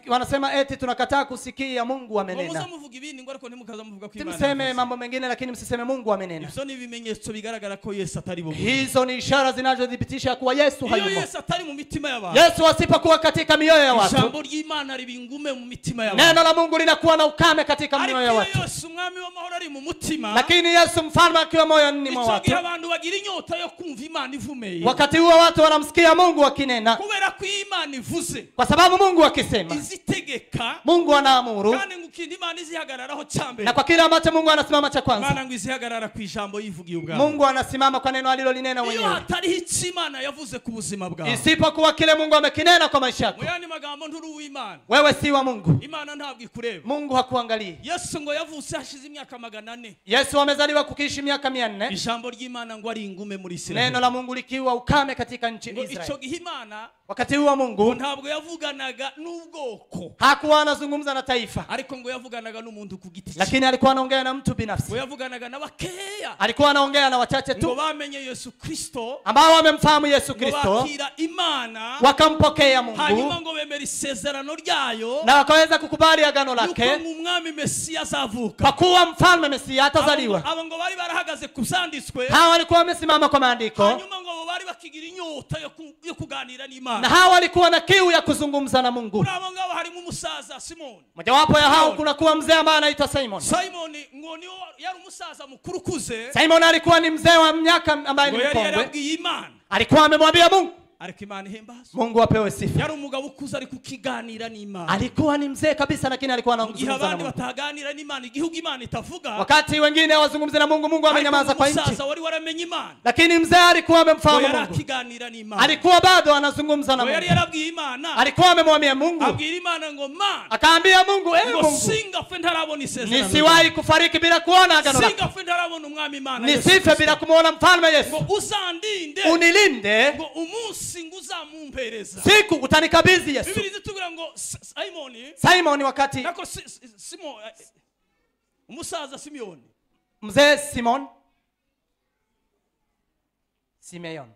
Wanasema eti tunakataa kusikia Mungu amenena. Muza muvuga ibindi ngo ariko ntimukaza muvuga ko Imana. Mseme mambo mengine lakini msiseme Mungu amenena. Ivyo ni ibimenyetso bigaragara ko Yesu atari bo. Hizo ni ishara zinazodhibitisha kuwa Yesu hayumo. Iyo Yesu atari mu mitima y'abantu. Yesu asipokuwa katika mioyo ya watu. Ijambo ry'Imana ribingume mu mitima y'abantu. Neno la Mungu linakuwa na ukame katika mioyo ya watu. Ariko Yesu mwami w'amahoro ari mu mutima. Lakini Yesu mfalme akiwa moyoni mwa watu. Ico gihe abantu bagira inyota yo kumva Imana ivumeye. Wakati huo watu wanamsikia Mungu akinena. Kubera ko Imana ivuze. Kwa sababu Mungu akisema. Izitegeka. Mungu anaamuru. Kandi ngukindi Imana izihagararaho cyambere. Na kwa kila ambacho Mungu anasimama cha kwanza. Imana ngo izihagarara ku ijambo yivugiye ubwayo. Mungu anasimama kwa neno alilolinena mwenyewe. Iyo hatari Imana yavuze ku buzima bwawe. Isipokuwa kile Mungu amekinena kwa maisha yako. Muyani magambo nturi uw'Imana. Wewe si wa Mungu. Imana ntabwo ikureba. Mungu hakuangalii. Yesu ngo yavutse hashize imyaka 400. Yesu amezaliwa kukiishi miaka 400. Ijambo ry'Imana ngo ari ingume muri Israeli. Neno la Mungu likiwa ukame katika nchi Israeli. Ico gihe Imana wakati huo Mungu ntabwo yavuganaga n'ubwoko. Hakuwa anazungumza na taifa. Ariko ngo yavuganaga n'umuntu ku giti cye. Lakini alikuwa anaongea na mtu binafsi. Ngo yavuganaga na bakeya. Alikuwa anaongea na wachache tu. Ngo bamenye Yesu Kristo. Ambao wamemfahamu Yesu Kristo. Bakira Imana. Wakampokea Mungu. Hanyuma ngo bemera isezerano ryayo. Na wakaweza kukubali agano lake. Yuko umwami Mesia azavuka. Kwa kuwa mfalme Mesia atazaliwa. Abo ngo bari barahagaze kuzanditswe. Hawa walikuwa wamesimama kwa maandiko. Hanyuma ngo bari bakigira inyota yo kuganira n'Imana. Na hawa walikuwa na kiu ya kuzungumza na Mungu. Muri abo ngabo harimo umusaza Simon. Mojawapo ya hao kuna kuwa mzee ambaye anaitwa Simon. Simon ngo niyo yari umusaza mukuru kuze. Simon alikuwa ni mzee wa miaka ambaye ni mkongwe. Alikuwa amemwambia Mungu. Ariko Imana ihimbaza. Mungu apewe sifa. Yari umugabo ukuze ari kukiganira n'Imana. Alikuwa ni mzee kabisa lakini alikuwa anazungumza na Mungu. Abandi bataganira n'Imana igihugu Imana itavuga. Wakati wengine wazungumze na Mungu, Mungu amenyamaza kwa nchi. Umusaza wari waramenye Imana. Lakini mzee alikuwa amemfahamu Mungu. Yarakiganira n'Imana. Alikuwa bado anazungumza na Mungu. Yari yarabwiye Imana. Alikuwa amemwambia Mungu. Abwira Imana ngo Mana. Akaambia Mungu, eh Mungu. Singapfe ntarabona isezerano. Nisiwahi kufariki bila kuona agano lako. Singapfe ntarabona umwami Imana. Nisife bila kumuona mfalme Yesu. Ngo uzandinde. Unilinde. Ngo umunsi nguzamumpereza. Siku utanikabidhi Yesu. Biblia itubwira ngo Simoni. Simoni wakati nako Simon umusaza Simeoni. Mzee Simon. Simeon.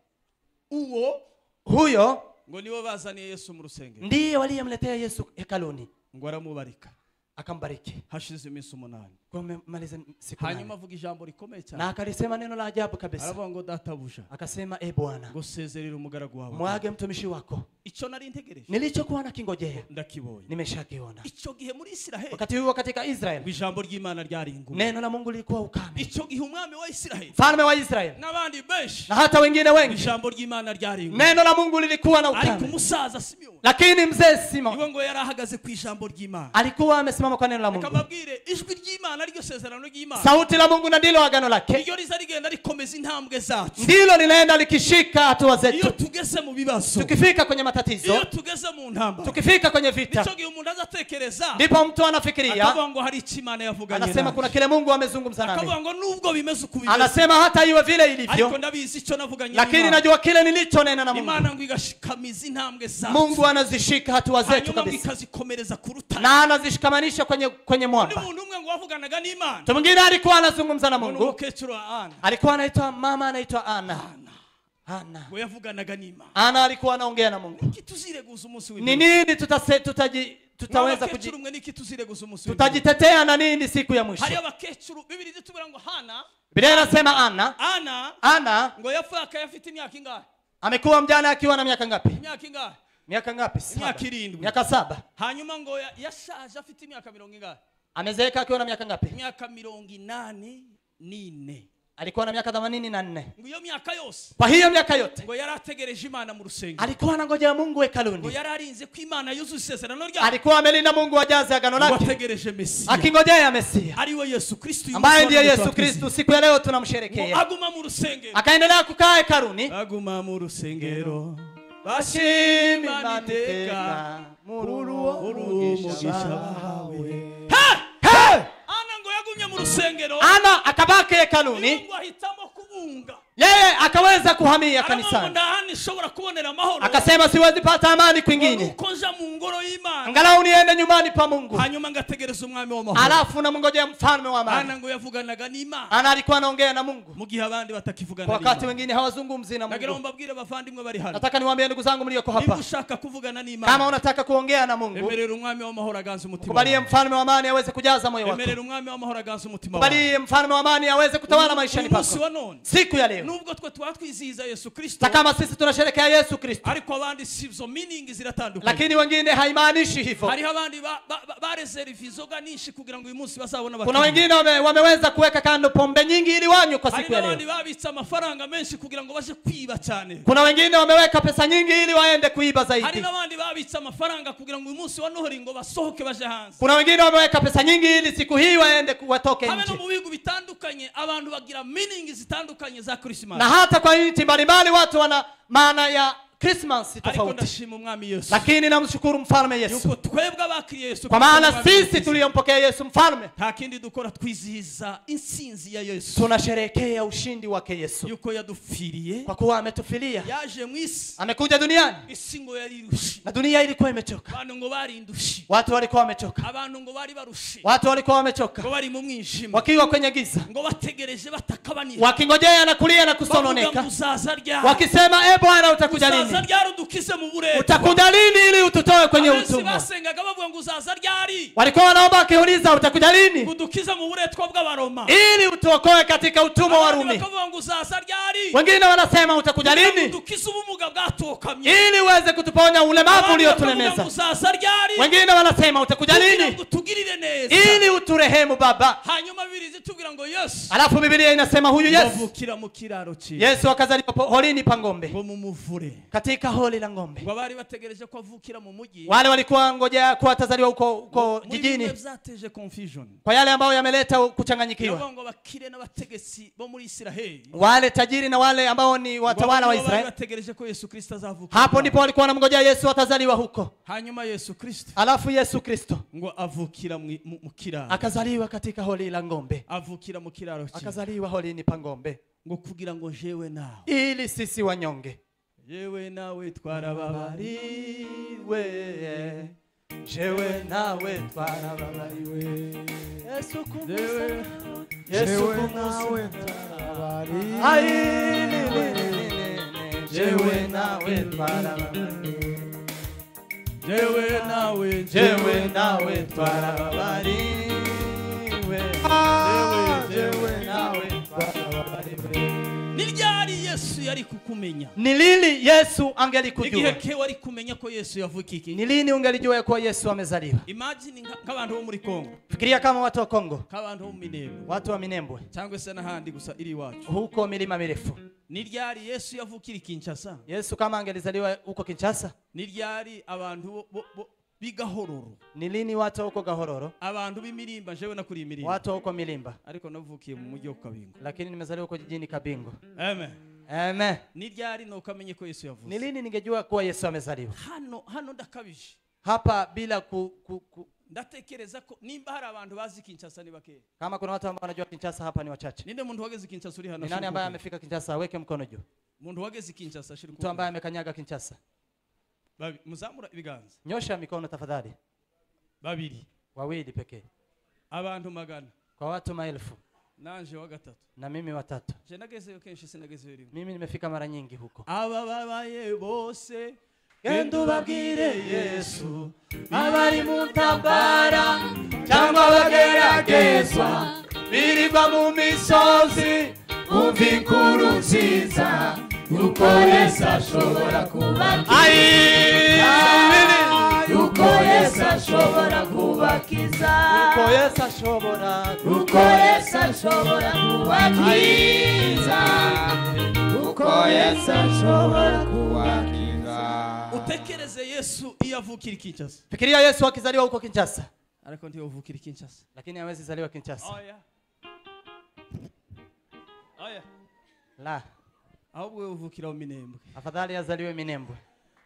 Uwo huyo ngo niwe bazaniye Yesu mu rusengero. Ndiye waliyemletea Yesu hekaluni. Ngo aramubarika. Akambariki. Hashize iminsi 8. Kwa maliza siku. Hanyuma avuga ijambo rikomeye cyane. Na akalisema neno la ajabu kabisa. Aravuga ngo databuja. Akasema e Bwana. Ngo sezerera umugaragu wawe. Mwage mtumishi wako. Ico nari ntegereje. Nilichokuwa nakingojea. Ndakibonye. Nimeshakiona. Ico gihe muri Israeli. Wakati huo katika Israeli. Ijambo ry'Imana ryari ingumu. Neno la Mungu lilikuwa ukame. Ico gihe umwami wa Israeli. Mfalme wa Israeli. N'abandi benshi. Na hata wengine wengi. Ijambo ry'Imana ryari ingumu. Neno la Mungu lilikuwa na ukame. Ariko umusaza Simeoni. Lakini mzee Simon. Iwe ngo yarahagaze ku ijambo ry'Imana. Alikuwa amesimama kwa neno la Mungu. Akamabwire ijwi ry'Imana ryo sezerano ry'Imana. Sauti la Mungu na ndilo agano lake. Iryo riza rigenda rikomeza intambwe zacu. Ndilo linaenda likishika hatua zetu. Iyo tugeze mu bibazo. Tukifika kwenye matatizo. Iyo tugeze mu ntambara. Tukifika kwenye vita. Nico gihe umuntu azatekereza. Ndipo mtu anafikiria. Akavuga ngo hari icyo Imana yavuganye. Anasema kuna kile Mungu amezungumza nami. Akavuga ngo nubwo bimeze uko bimeze. Anasema hata iwe vile ilivyo. Ariko ndabizi icyo navuganye. Lakini najua kile nilichonena na Mungu. Imana ngo igashikamiza intambwe zacu. Mungu anazishika hatua zetu kabisa. Ikazikomeza kuruta. Na anazishikamanisha kwenye mwamba. Umuntu umwe ngo wavuganaga n'Imana. Mtu mwingine alikuwa anazungumza na Mungu. Umukecuru Ana. Alikuwa anaitwa mama anaitwa Ana. Ana. Ngo yavuganaga n'Imana. Ana alikuwa anaongea na Mungu. Kituzireguza umunsi w'imana. Ni nini tutaweza tutajitetea na nini siku ya mwisho? Hari abakecuru Biblia itubwira ngo Hana. Biblia inasema Ana. Ana ngo yapfaka yafite imyaka ingahe? Amekuwa mjane akiwa na miaka ngapi? Imyaka ingahe? Miaka ngapi? Miaka 7. Miaka 7. Hanyuma ngo yashaje afite imyaka 80 ingahe? Amezeeka akiwa na miaka ngapi? Miaka 84. Alikuwa na miaka 84. Ngo iyo myaka yose. Kwa hiyo miaka yote. Ngo yarategereje Imana mu rusengero. Alikuwa anangojea Mungu hekaluni. Ngo yararinze ko Imana yuzuye isezerano ryayo. Alikuwa amelinda Mungu ajaze agano lake. Ngo ategereje Mesia. Akingojea Mesia. Ariwe Yesu Kristo ambaye ndiye Yesu Kristo siku ya leo tunamsherehekea. Aguma mu rusengero. Akaendelea kukaa hekaluni. Aguma mu rusengero. Bashima Imana iteka muri umugisha bahawe. Ana ngo yagumye mu rusengero. Ana akabaki hekaluni. Ngo ahitamo kuba Arahunga. Yeye akaweza kuhamia kanisani. Akasema siwezi pata amani kwingine, angalau niende nyumbani pa Mungu. Alafu namngojea mfalme wa amani. Ana alikuwa anaongea na Mungu wakati wengine hawazungumzi na Mungu. Nataka niwaambie ndugu zangu mlioko hapa, kama unataka kuongea na Mungu, kubalie mfalme wa amani aweze kujaza moyo wako. Kubalie mfalme wa amani aweze kutawala maishani pako. Siku ya leo, nubwo twe twatwizihiza Yesu Kristo, kama sisi tunasherehekea Yesu Kristo, ariko abandi sivyo, meaning ziratandukanye, lakini wengine haimaanishi hivyo. Hariho abandi bareserve inzoga nyinshi kugira ngo uyu munsi bazabone abakiriya. Kuna wengine wameweza kuweka kando pombe nyingi ili wanywe kwa siku ya leo. Hari n'abandi babitse amafaranga menshi kugira ngo baje kwiba cyane. Kuna wengine wameweka pesa nyingi ili waende kuiba zaidi. Hari n'abandi babitse amafaranga kugira ngo uyu munsi wa Noheli ngo basohoke baje hanze. Kuna wengine wameweka pesa nyingi ili siku hii waende watoke nje. Habe no mu bihugu bitandukanye abantu bagira meaning zitandukanye za Christmas. Na hata kwa nchi mbalimbali watu wana maana ya Christmas tofauti. Lakini namshukuru mfalme Yesu, kwa maana sisi tuliyompokea Yesu mfalme tunasherehekea ushindi wake Yesu, kwa kuwa ametufilia. Amekuja duniani na dunia ilikuwa imechoka. Watu walikuwa wamechoka, watu walikuwa wamechoka, wakiwa kwenye giza, wakingojea na kulia na kusononeka, wakisema e Bwana utakuja lini? Utakuja lini ili ututoe kwenye utumwa? Walikuwa wanaomba wakiuliza utakuja lini ili utuokoe katika utumwa wa Rumi. Wengine wanasema utakuja lini ili uweze kutuponya ulemavu uliotulemeza. Wengine wanasema utakuja lini ili uturehemu Baba. Alafu Biblia inasema huyu Yesu, Yesu akazaliwa holini pa ng'ombe, katika holi la ng'ombe. Wale walikuwa ngojea kuwa atazaliwa huko jijini, kwa yale ambayo yameleta kuchanganyikiwa. Wale tajiri na wale ambao ni watawala wa Israeli, hapo ndipo walikuwa wanamngojea Yesu atazaliwa huko. Alafu Yesu Kristo akazaliwa katika holi la ng'ombe, akazaliwa holini pa ng'ombe, ili sisi wanyonge. Jewe nawe twarababariwe, jewe nawe twarababariwe, Yesu kumusa, Yesu nawe twarababariwe, jewe nawe twarababariwe, jewe nawe, jewe nawe twarababariwe, jewe nawe twarababariwe. Ni ryari Yesu yari kukumenya? Ni lini Yesu angelikujua? Igihe ke wari kumenya ko Yesu yavukiye? Ni lini ungelijua kwa Yesu amezaliwa? Imagine nk'abantu bo muri Kongo. Fikiria kama watu wa Kongo. Nk'abantu bo mu Minembwe. Watu wa Minembwe. Cyangwa se n'ahandi gusa iri iwacu. Huko milima mirefu. Ni ryari Yesu yavukira Kinshasa? Yesu kama angelizaliwa huko Kinshasa? Ni ryari abantu b'Igahororo? Ni lini watu huko Gahororo? Abantu b'Imirimba, jewe nakuri Imirimba. Watu huko Milimba. Ariko navukiye mu mujyi wa Kabingo. Lakini nimezaliwa huko jijini Kabingo. Amen. Amen. Ni ryari no kamenye ko Yesu yavutse? Ni lini ningejua kuwa Yesu amezaliwa? Hano ndakabije. Hapa bila ku ndatekereza ko nimba hari abantu bazi Kinshasa ni bake. Kama kuna watu ambao wanajua Kinshasa hapa ni wachache. Ninde muntu wageze Kinshasa uri hano? Ni nani ambaye amefika Kinshasa aweke mkono juu? Muntu wageze Kinshasa shiri. Mtu ambaye amekanyaga Kinshasa. Babi, muzamura ibiganza. Nyosha mikono tafadhali. Babiri. Wawili pekee. Abantu magana. Kwa watu maelfu. Nanje wa gatatu. Na mimi watatu. Je nagezeyo kenshi sinagezeyo rimwe. Mimi nimefika mara nyingi huko. Aba babaye bose genda ubabwire Yesu, abari mu ntambara cyangwa bageragezwa, birirwa mu misozi, bumva inkuru nziza yuko Yesu ashobora kubakiza, yuko Yesu ashobora kubakiza, yuko Yesu ashobora, yuko Yesu ashobora kubakiza, yuko Yesu ashobora kubakiza. Utekereze Yesu iyo avukira Kinshasa. Fikiria Yesu akizaliwa huko Kinshasa. Ariko ndio avukira Kinshasa. Lakini hawezi zaliwa Kinshasa. Oya. Oya. La. Ahubwo uvukira mu Minembwe. Afadhali azaliwe Minembwe.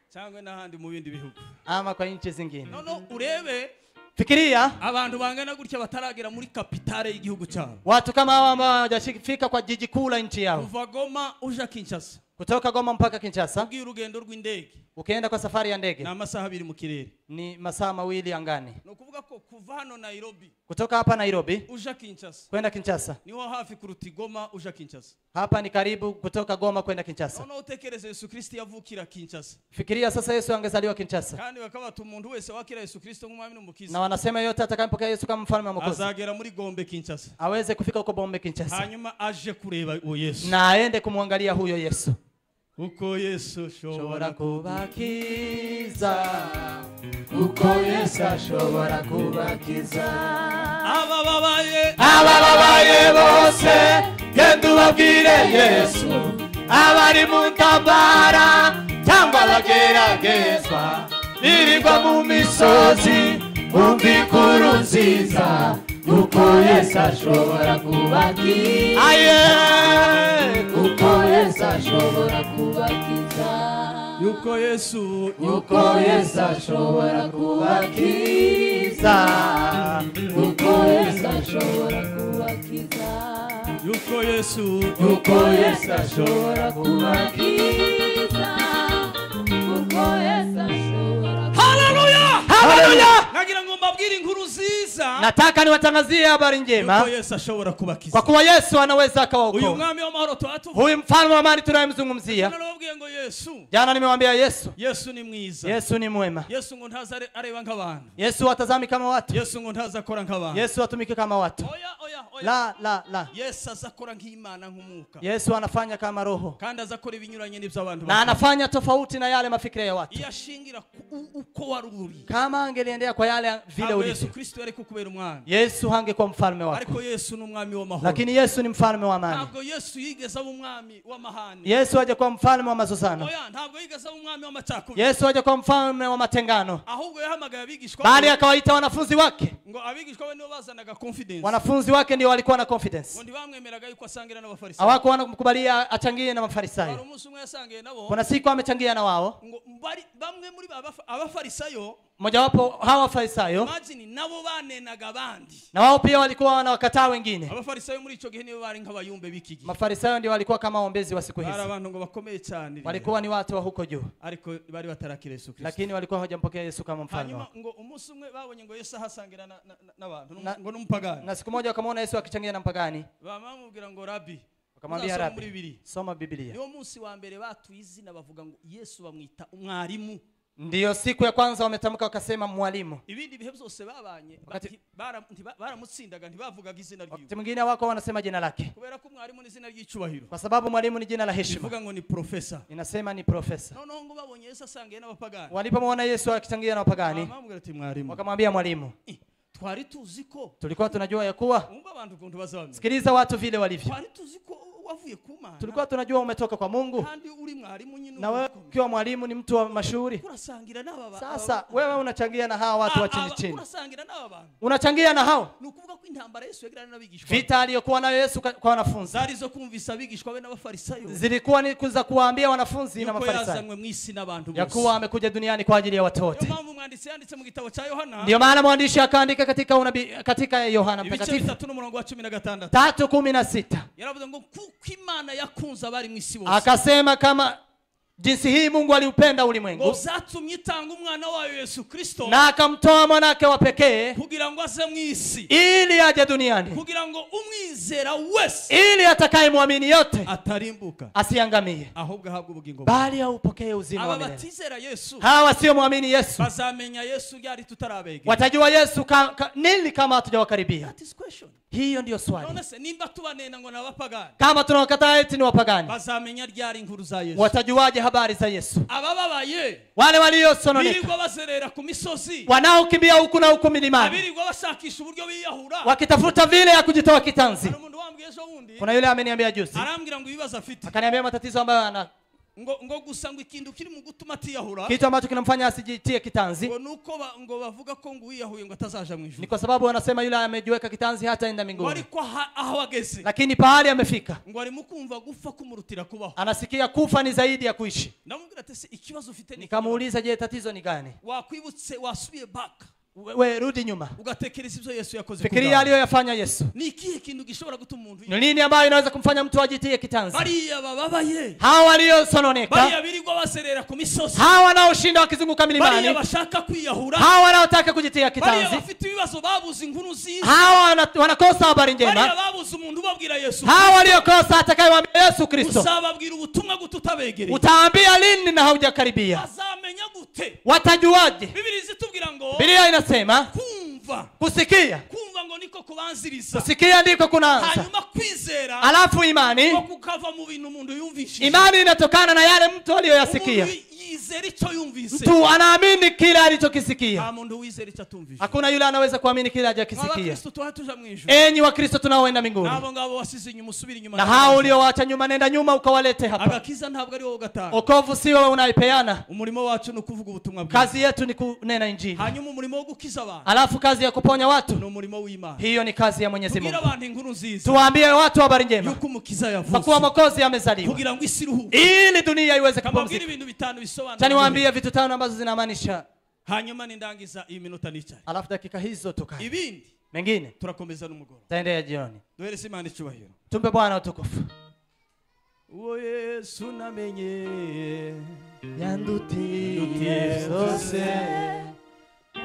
Cyangwa n'ahandi mu bindi bihugu. Ama kwa nchi zingine. No urebe. Fikiria abantu bangana gutya bataragera muri kapitale y'igihugu cyabo. Watu kama hawa ambao hawajafika kwa jiji kuu la nchi yao. Kuva Goma uja Kinshasa. Kutoka Goma mpaka Kinshasa. Ugiye urugendo rw'indege. Ukienda kwa safari ya ndege. Na masaha 2 mu kirere. Ni masaa 2 angani. No kuvuga ko kuva hano Nairobi. Kutoka hapa Nairobi uja Kinshasa. Kwenda Kinshasa. Niho hafi kuruta Goma uja Kinshasa. Hapa ni karibu kutoka Goma kwenda Kinshasa. Noneho utekereze Yesu Kristo yavukira Kinshasa. Fikiria sasa Yesu angezaliwa Kinshasa. Kandi bakabata umuntu wese wakira Yesu Kristo nk'umwami n'umukiza. Na wanasema yote atakayempokea Yesu kama mfalme wa Mwokozi azagera muri Gombe Kinshasa. Aweze kufika huko Bombe Kinshasa. Hanyuma aje kureba uwo Yesu. Na aende kumwangalia huyo Yesu. Uko Yesu shobora kubakiza. Uko Yesu ashobora kubakiza. Abababaye bose genda ubabwire Yesu. Abari mu ntambara cyangwa abageragezwa birirwa mu misozi bumva inkuru nziza. Uko Yesu ashobora kubakiza. Aye. Uko Yesu ashobora kubakiza. Yuko Yesu, uko Yesu ashobora kubakiza. Uko Yesu ashobora kubakiza. Yuko Yesu, uko Yesu ashobora kubakiza. Uko Yesu ashobora. Haleluya! Haleluya! Nagira ngo mbabwire inkuru nziza. Nataka niwatangazie habari njema. Yuko Yesu ashobora kubakiza. Kwa kuwa Yesu anaweza akawaokoa. Huyu mwami wa mahoro twatu. Huyu mfalme wa amani tunayemzungumzia. Nababwiye ngo Yesu. Jana nimewaambia Yesu. Yesu ni mwiza. Yesu ni mwema. Yesu ngo ntaza areba nk'abantu. Yesu atazami kama watu. Yesu ngo ntaza akora nk'abantu. Yesu atumike kama watu. Oya oya oya. La la la. Yesu azakora nk'Imana nk'umuka. Yesu anafanya kama roho. Kandi azakora ibinyuranye n'ibyo abantu. Na anafanya tofauti na yale mafikira ya watu. Iyashingira uko waruri. Kama angeliendea kwa yale vile ulivyo. Yesu Kristo yari kukubera umwami. Yesu hangekuwa mfalme wako. Ariko Yesu ni umwami wa mahoro. Lakini Yesu ni mfalme wa amani. Ntabwo Yesu yigeze aba umwami wa mahane. Yesu hajakuwa mfalme wa mazozano. Oya, ntabwo yigeze aba umwami wa macakubiri. Yesu hajakuwa mfalme wa matengano. Ahubwo yahamagaye abigishwa. Bali akawaita wanafunzi wake. Ngo abigishwa be nibo bazanaga confidence. Wanafunzi wake ndio walikuwa na confidence. Ngo ntibamwemeraga yuko asangira n'abafarisayo. Hawakuwa wanamkubalia achangie na mafarisayo. Hari umunsi umwe yasangiye nabo. Kuna siku amechangia na wao. Ngo bamwe muri abafarisayo, mojawapo hawa farisayo, imagine nabo banenaga abandi. Na wao pia walikuwa wanawakataa wengine. Abafarisayo muri ico gihe nibo bari nk'abayumbe b'iki gihe. Mafarisayo ndio walikuwa kama waombezi wa siku hizi. Bari abantu ngo bakomeye cyane. Walikuwa ni watu wa huko juu. Ariko bari batarakira Yesu Kristo. Lakini walikuwa hawajampokea Yesu kama mfalme. Hanyuma ngo umunsi umwe babonye ngo Yesu ahasangira n'abantu ngo n'umupagani. Na siku moja wakamwona Yesu akichangia na mpagani. Bamamubwira ngo Rabbi, wakamwambia Rabbi, soma Biblia. Niwo munsi wa mbere batuye izina bavuga ngo Yesu bamwita umwarimu. Ndiyo siku ya kwanza wametamka wakasema mwalimu. Ibindi bihe byose babanye baramutsindaga ntibavugaga izina ryiwe. Wakati mwingine wako wanasema jina lake. Kubera ko mwarimu ni izina ry'icubahiro. Kwa sababu mwalimu ni jina la heshima. Bivuga ngo ni professor. Inasema ni professor. Noneho ngo babonye Yesu asangiye n'abapagani. Walipomwona Yesu akichangia na wapagani, wakamwambia mwalimu. Twari tuzi ko tulikuwa tunajua ya kuwa. Umva abantu ukuntu bazamye. Sikiliza watu vile walivyo. Twari tuzi ko wavuye ku Mana. Tulikuwa tunajua umetoka kwa Mungu. Kandi uri mwalimu nyine. Na wewe ukiwa mwalimu ni mtu wa mashuhuri. Urasangira n'aba. Sasa wewe unachangia na hawa watu wa chini chini. Urasangira n'aba bantu. Unachangia na hao. Ni ukuvuga ko intambara Yesu yagirana n'abigishwa. Vita aliyokuwa nayo Yesu kwa wanafunzi. Zari zo kumvisa abigishwa be n'abafarisayo. Zilikuwa ni kuza kuwaambia wanafunzi na mafarisayo. Yazanywe mu isi n'abantu bose. Ya kuwa amekuja duniani kwa ajili ya watu wote. Ndio maana mwandisi yanditse mu gitabo cha Yohana. Ndio maana mwandishi akaandika katika unabii katika Yohana Mtakatifu 3:16. 3:16. Yaravuze ngo kuko Imana yakunze abari mu isi bose. Akasema kama jinsi hii Mungu aliupenda ulimwengu. Ngo zatumye itanga umwana wayo Yesu Kristo. Na akamtoa mwanake wa pekee kugira ngo aze mu isi. Ili aje duniani. Kugira ngo umwizera wese. Ili atakayemwamini yote atarimbuka. Asiangamie. Ahubwo ahabwe ubugingo. Bali aupokee uzima wa milele. Abatizera Yesu. Hawa sio muamini Yesu. Bazamenya Yesu ryari tutarabegera. Watajua Yesu nini kama hatujawakaribia. That is question. Hiyo ndio swali. None se nimba tubanena ngo nabapagani. Kama tunawakataa eti ni wapagani. Bazamenya ryari inkuru za Yesu. Watajuaje habari za Yesu? Abababaye. Wale waliosononeka. Birirwa bazerera ku misozi. Wanaokimbia huku na huku milimani. Abirirwa bashakisha uburyo biyahura. Wakitafuta vile ya kujitoa kitanzi. Kuna yule ameniambia juzi. Arambwira ngo ibibazo afite. Akaniambia matatizo ambayo ana ngo gusa ngo ikintu kiri mu gutuma atiyahura. Kitu ambacho kinamfanya asijitie kitanzi. Ngo nuko ngo bavuga ko ngo uyiyahuye ngo atazaja mu ijuru. Ni kwa sababu wanasema yule amejiweka kitanzi hata enda mbinguni. Ariko aho ageze. Lakini pahali amefika. Ngo ari mukumva gufa kumurutira kubaho. Anasikia kufa ni zaidi ya kuishi. Ndamubwira ati se ikibazo ufite ni. Nikamuuliza je tatizo ni gani? Wakwibutse wasubiye back. We rudi nyuma. Ugatekereza ibyo Yesu yakoze. Fikiria aliyoyafanya Yesu. Ni ikihe kintu gishobora gutuma umuntu? Ni nini ambayo inaweza kumfanya mtu ajitie kitanzi? Bariya bababaye. Hawa waliosononeka. Bariya birirwa baserera ku misozi. Hawa wanaoshinda wakizunguka milimani. Bariya bashaka kwiyahura. Hawa wanaotaka kujitia kitanzi. Bariya bafite ibibazo babuze inkuru nziza. Hawa wanakosa habari njema. Bariya babuze umuntu ubabwira Yesu. Hawa waliokosa atakayewaambia Yesu Kristo. Uzababwira ubutumwa gute utabegereye? Utaambia lini na haujakaribia? Bazamenya gute? Watajuaje? Biblia izitubwira ngo Biblia inasema kumva, kusikia, kumva ngo niko kubanziriza, kusikia ndiko kunaanza, hanyuma kwizera, alafu imani kukava mu bintu umuntu yumvishije. Imani inatokana na yale mtu aliyoyasikia. Yizera icyo yumvise. Mtu anaamini kile alichokisikia. Nta muntu wizera icyo atumvise. Hakuna yule anaweza kuamini kile hajakisikia. Abakristo tuja mu ijuru. Enyi wa Kristo tunaoenda mbinguni. Nabo ngabo wasize inyuma usubira inyuma. Na hao uliowaacha nyuma nenda nyuma ukawalete hapa. Agakiza ntabwo ari wowe ugatanga. Wokovu si wewe unaipeana. Umurimo wacu ni ukuvuga ubutumwa bwiza. Kazi yetu ni kunena injili. Hanyuma umurimo wo gukiza abantu. Alafu kazi ya kuponya watu ni umurimo w'Imana. Hiyo ni kazi ya Mwenyezi Mungu. Tubwire abantu inkuru nziza. Tuwaambie watu habari njema. Yuko umukiza yavutse. Kwa kuwa Mwokozi amezaliwa. Kugira ngo isi iruhuke. Ili dunia iweze kupumzika. Ibintu bitanu bisobanura. Tani waambie vitu tano ambazo zinamaanisha. Hanyuma nindangiza iyi minota nicare. Alafu dakika hizo tukae. Ibindi mengine turakomeza n'umugoroba. Taendelea jioni. Duhereze Imana icyubahiro. Tumpe Bwana utukufu. Uwo Yesu namenye yandutiye zose,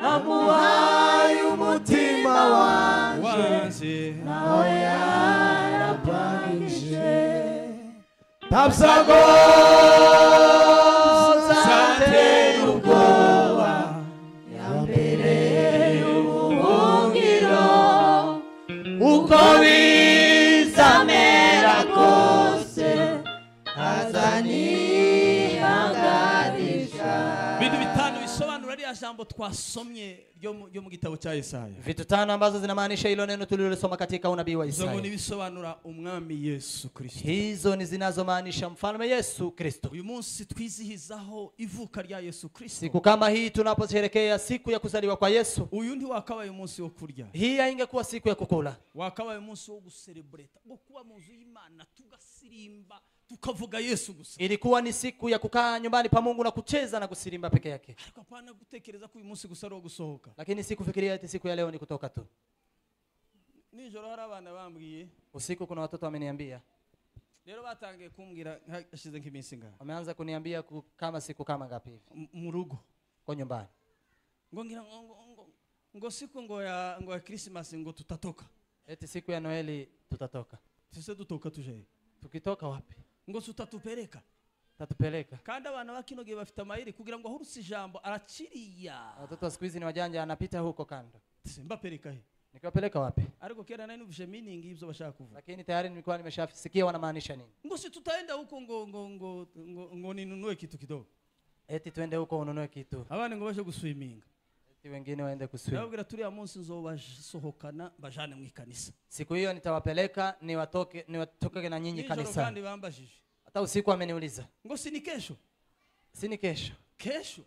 namuhaye umutima wanje, nawe yarapangije. Tabsago zatera ubwoba, yambereye ubuhungiro, uko bizamera kose azanihanganisha. Bintu bitanu bisobanura rya jambo twasomye ryo mu gitabo cha Isaya. Vitu tano ambazo zinamaanisha hilo neno tulilosoma katika unabii wa Isaya. Hizo ni bisobanura umwami Yesu Kristo. Hizo ni zinazomaanisha mfalme Yesu Kristo. Uyu munsi twizihizaho ivuka rya Yesu Kristo. Siku kama hii tunaposherehekea siku ya kuzaliwa kwa Yesu. Uyu ndi wakabaye umunsi wo kurya. Hii haingekuwa siku ya kukula. Wakabaye umunsi wo gucelebrate, wo kuba mu nzu y'Imana tugasirimba, tukavuga Yesu gusa. Ilikuwa ni siku ya kukaa nyumbani pa Mungu na kucheza na kusirimba peke yake. Ariko hapana gutekereza ko uyu munsi gusa ari gusohoka. Lakini sikufikiria eti siku ya leo ni kutoka tu. Nijoro hari abana bambwiye. Usiku kuna watoto wameniambia. Rero batangiye kumbwira hashize nk'iminsi ngaha. Wameanza kuniambia kama siku kama ngapi hivi. Mu rugo. Kwa nyumbani. Ngo ngira ngo siku ngo ya Christmas ngo tutatoka. Eti siku ya Noeli tutatoka. Sisi tutoka tuje. Tukitoka wapi? Ngo tutatupeleka. Tatupeleka. Kandi abana bakino gihe bafite amayeri kugira ngo ahurutse ijambo araciriya. Watoto siku hizi ni wajanja, anapita huko kando. Simbapeleka he. Nikiwapeleka wapi? Ariko kera nani uvije meaning ibyo bashaka kuvuga. Lakini tayari nilikuwa nimeshasikia wanamaanisha nini. Ngo si tutaenda huko ngo ngo ngo ngo, ngo ninunue kitu kidogo. Eti twende huko ununue kitu. Abana ngo baje guswiminga. Eti wengine waende kuswim. Ndababwira turiya munsi nzobasohokana bajane mu ikanisa. Siku hiyo nitawapeleka niwatoke na nyinyi kanisa. Kandi bambajije. Hata usiku ameniuliza. Ngo si ni kesho? Si ni kesho. Kesho?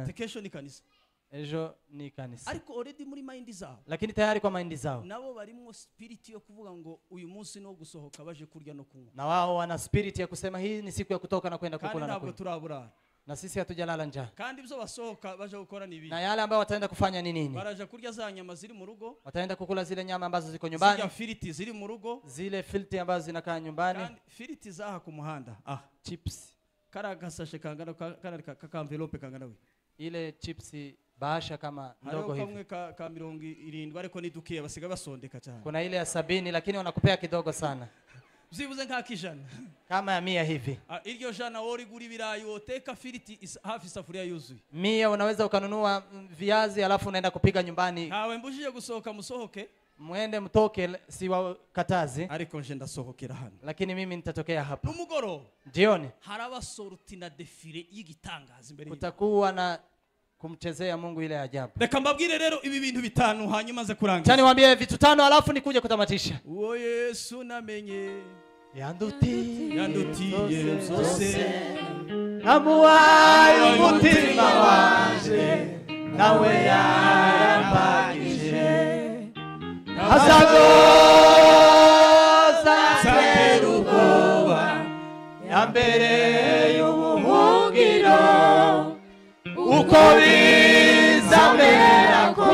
Te kesho ni kanisa. Ejo ni kanisa. Ariko already muri mind zao. Lakini tayari kwa mind zao. Nabo barimo spirit yo kuvuga ngo uyu munsi no gusohoka baje kurya no kunywa. Na wao wana spirit ya kusema hii ni siku ya kutoka na kwenda kukula na kunywa. Kandi ntabwo turaburara. Na sisi hatujalala njaa. Kandi ibyo basohoka baje gukora ni ibi. Na yale ambayo wataenda kufanya ni nini? Baraja kurya za nyama ziri mu rugo. Wataenda kukula zile nyama ambazo ziko nyumbani. Zile filiti ziri mu rugo. Zile filiti ambazo zinakaa nyumbani. Kandi filiti zaha ku muhanda. Ah, chips. Kara gasashe kangana kara ka envelope kangana we. Ile chips bahasha kama ndogo hivi. Kamwe ka 70 ariko ni dukiye basiga basondeka cyane. Kuna ile ya 70 lakini wanakupea kidogo sana. Byibuze nka kijana. Kama ya 100 hivi. Iryo jana wori guri ibirayi woteka filiti hafi safuria yuzuye. 100 unaweza ukanunua viazi alafu unaenda kupiga nyumbani. Ntawe mbujije gusohoka musohoke. Muende mtoke, si wakatazi. Ariko nje ndasohokera hano. Lakini mimi nitatokea hapa. Numugoro. Jioni. Harabasoruti na defile y'igitangaza imbere. Kutakuwa na kumchezea Mungu ile ajabu. Reka mbabwire rero ibi bintu bitanu hanyuma nze kurangiza. Chani niwaambie vitu tano alafu nikuje kutamatisha. Uwo Yesu namenye yandutiye zose, namuhaye umutima wanje, nawe yarambagije. Azagoza atera ubwoba, yambereye ubuhungiro, uko bizamera kose.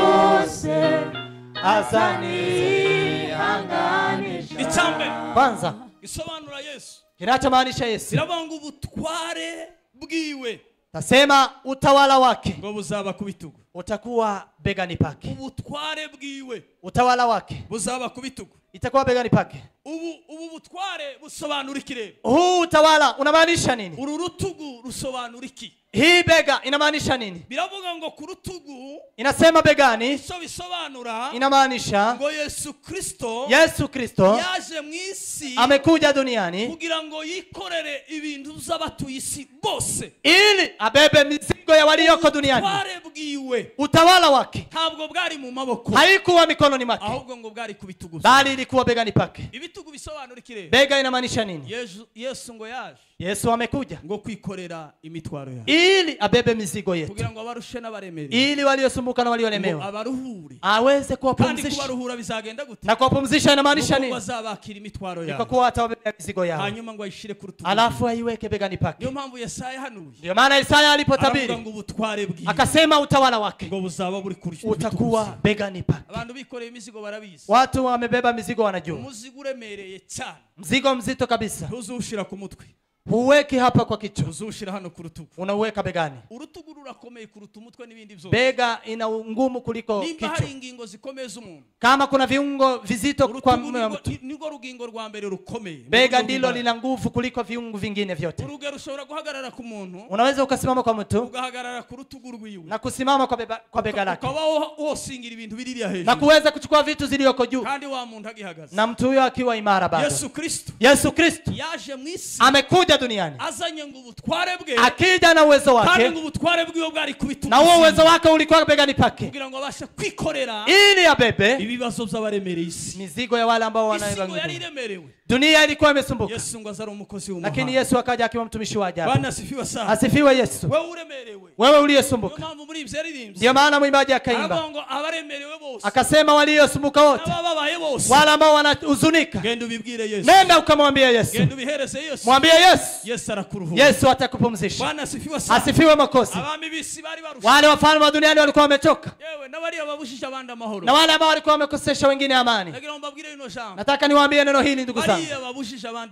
Azanihanganisha. Icambere kwanza isobanura Yesu, kinachomaanisha Yesu biravuga ngo ubutware bwiwe, tasema utawala wake ngo buzaba ku bitugu, utakuwa begani pake. Ubutware bwiwe, utawala wake buzaba ku bitugu, itakuwa begani pake. Ubu butware busobanura iki rero? Huu utawala unamaanisha nini? Uru rutugu rusobanura iki? Hii bega inamaanisha nini? Biravuga ngo ku rutugu inasema begani, icyo bisobanura inamaanisha ngo Yesu Kristo, Yesu Kristo yaje mu isi, amekuja duniani kugira ngo yikorere ibintu by'abatuye isi bose, ili abebe mizigo ya walioko duniani. Ubutware bwiwe, utawala wake ntabwo bwari mu maboko, haikuwa mikononi mwake, ahubwo ngo bwari ku bitugu, bali ilikuwa begani pake. Ibitugu bisobanura iki rero? Bega inamaanisha nini? Yesu ngo yaje, Yesu amekuja ngo kwikorera imitwaro yawe, ili abebe mizigo yetu, kugira ngo abarushe n'abaremerewe, ili waliosumbuka na waliolemewa abaruhure, aweze kuwapumzisha. Kandi kubaruhura bizagenda gute? Na kuwapumzisha inamaanisha nini? Bazabakira imitwaro yao, kwa kuwa atawabebea mizigo yao, hanyuma ngo ayishire ku rutugu, alafu aiweke begani pake. Ndio mpamvu Yesaya hanuye, ndio maana Isaya alipotabiri ngo ubutware bwiwe, akasema utawala wake ngo buzaba buri ku rutugu, utakuwa begani pake. Abantu bikoreye imizigo barabizi, watu wamebeba mizigo wanajua. Umuzigo uremereye cyane, mzigo mzito kabisa, ntuzushira ku mutwe, huweki hapa kwa kichwa, uzushira hano ku rutugu, unauweka begani. Urutugu rurakomeye kuruta umutwe n'ibindi byose. Bega ina ngumu kuliko Nimba kichwa. hari ingingo zikomeye z'umuntu, kama kuna viungo vizito kwa mtu, nirwo rugingo rwa mbere rukomeye. Bega ndilo lina nguvu kuliko viungo vingine vyote. Urugero ushobora guhagarara ku muntu, unaweza ukasimama kwa mtu, ugahagarara ku rutugu rwiwe, na kusimama kwa bega lake, ukaba wosingira ibintu biririya hejuru, na kuweza kuchukua vitu zilizoko juu, kandi wa muntu agihagaze, na mtu huyo akiwa imara bado. Yesu Kristo Yesu Kristo yaje mu isi, amekuja duniani, azanye ngo ubutware bwe, akija na uwezo wake, kandi ngo ubutware bwiwe bwari ku bitugu, na huo uwezo wake ulikuwa begani pake, kugira ngo abashe kwikorera, ili abebe ibibazo by'abaremereye isi, mizigo ya wale ambao wanaiba. Yari iremerewe, dunia ilikuwa imesumbuka. Yesu ngo azari umukozi w'umuhanga, lakini Yesu akaja akiwa mtumishi wa ajabu. Bwana asifiwe sana. Asifiwe Yesu. Wewe uremerewe, wewe uliyesumbuka. Ndio mpamvu muri ibyo yaririmbye, ndio maana mwimbaji akaimba ngo abaremerewe bose, akasema waliosumbuka wote, n'abababaye bose, wale ambao wanahuzunika, genda ubibwire Yesu, nenda ukamwambia Yesu, genda ubihereze Yesu, mwambie Yesu, Yesu arakuruhura, Yesu atakupumzisha. Bwana asifiwe sana. Asifiwe Mwokozi. Abami b'isi bari barusha, wale wafalme wa duniani walikuwa wamechoka, yewe n'abari babushije abandi amahoro, na wale ambao walikuwa wamekosesha wengine amani. Nagira ngo mbabwire ino jambo, nataka niwaambie neno hili ndugu zangu,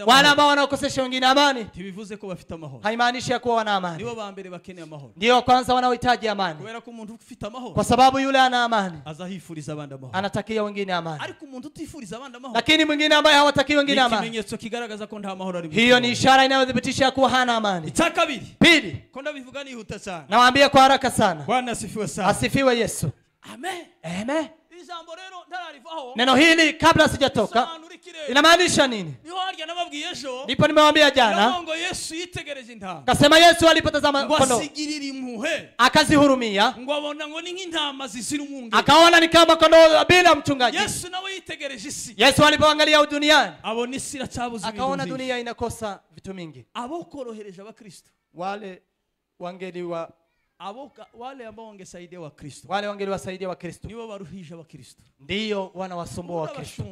wale ambao wanaokosesha wengine amani, ntibivuze ko bafite amahoro, haimaanishi kuwa wana amani. Nibo ba mbere bakeneye amahoro, ndio kwanza wanaohitaji amani, kubera ko umuntu ufite amahoro, kwa sababu yule ana amani azahifuriza abandi amahoro, anatakia wengine amani. Ariko umuntu utifuriza abandi amahoro, lakini mwingine ambaye hawatakii wengine amani, ikimenyetso kigaragaza ko nta mahoro ari. Hiyo ni ishara inayothibitisha kuwa hana amani. Icya kabiri, pili, ko ndabivuga nihuta cyane, nawaambia kwa haraka sana. Bwana asifiwe sana. Asifiwe Yesu. Amen. Amen. Ijambo rero ntararivaho, neno hili kabla sijatoka inamaanisha nini? Niho harya nababwiye ejo, ndipo nimewaambia jana, ngo Yesu yitegereje intama, akasema Yesu alipotazama kondoo asigirira impuhwe, akazihurumia, ngo abona ngo ni nk'intama zizira umwungeri, akaona ni kama kondoo bila mchungaji. Yesu nawe yitegereje isi, Yesu alipoangalia duniani abona isi iracyabuze ibintu, akaona dunia inakosa vitu mingi. Abo korohereje abakristo, wale wangeliwa wale ambao wangesaidia Wakristo, wale wangeliwasaidia Wakristo, nibo baruhije Wakristo, ndio wanawasumbua Wakristo.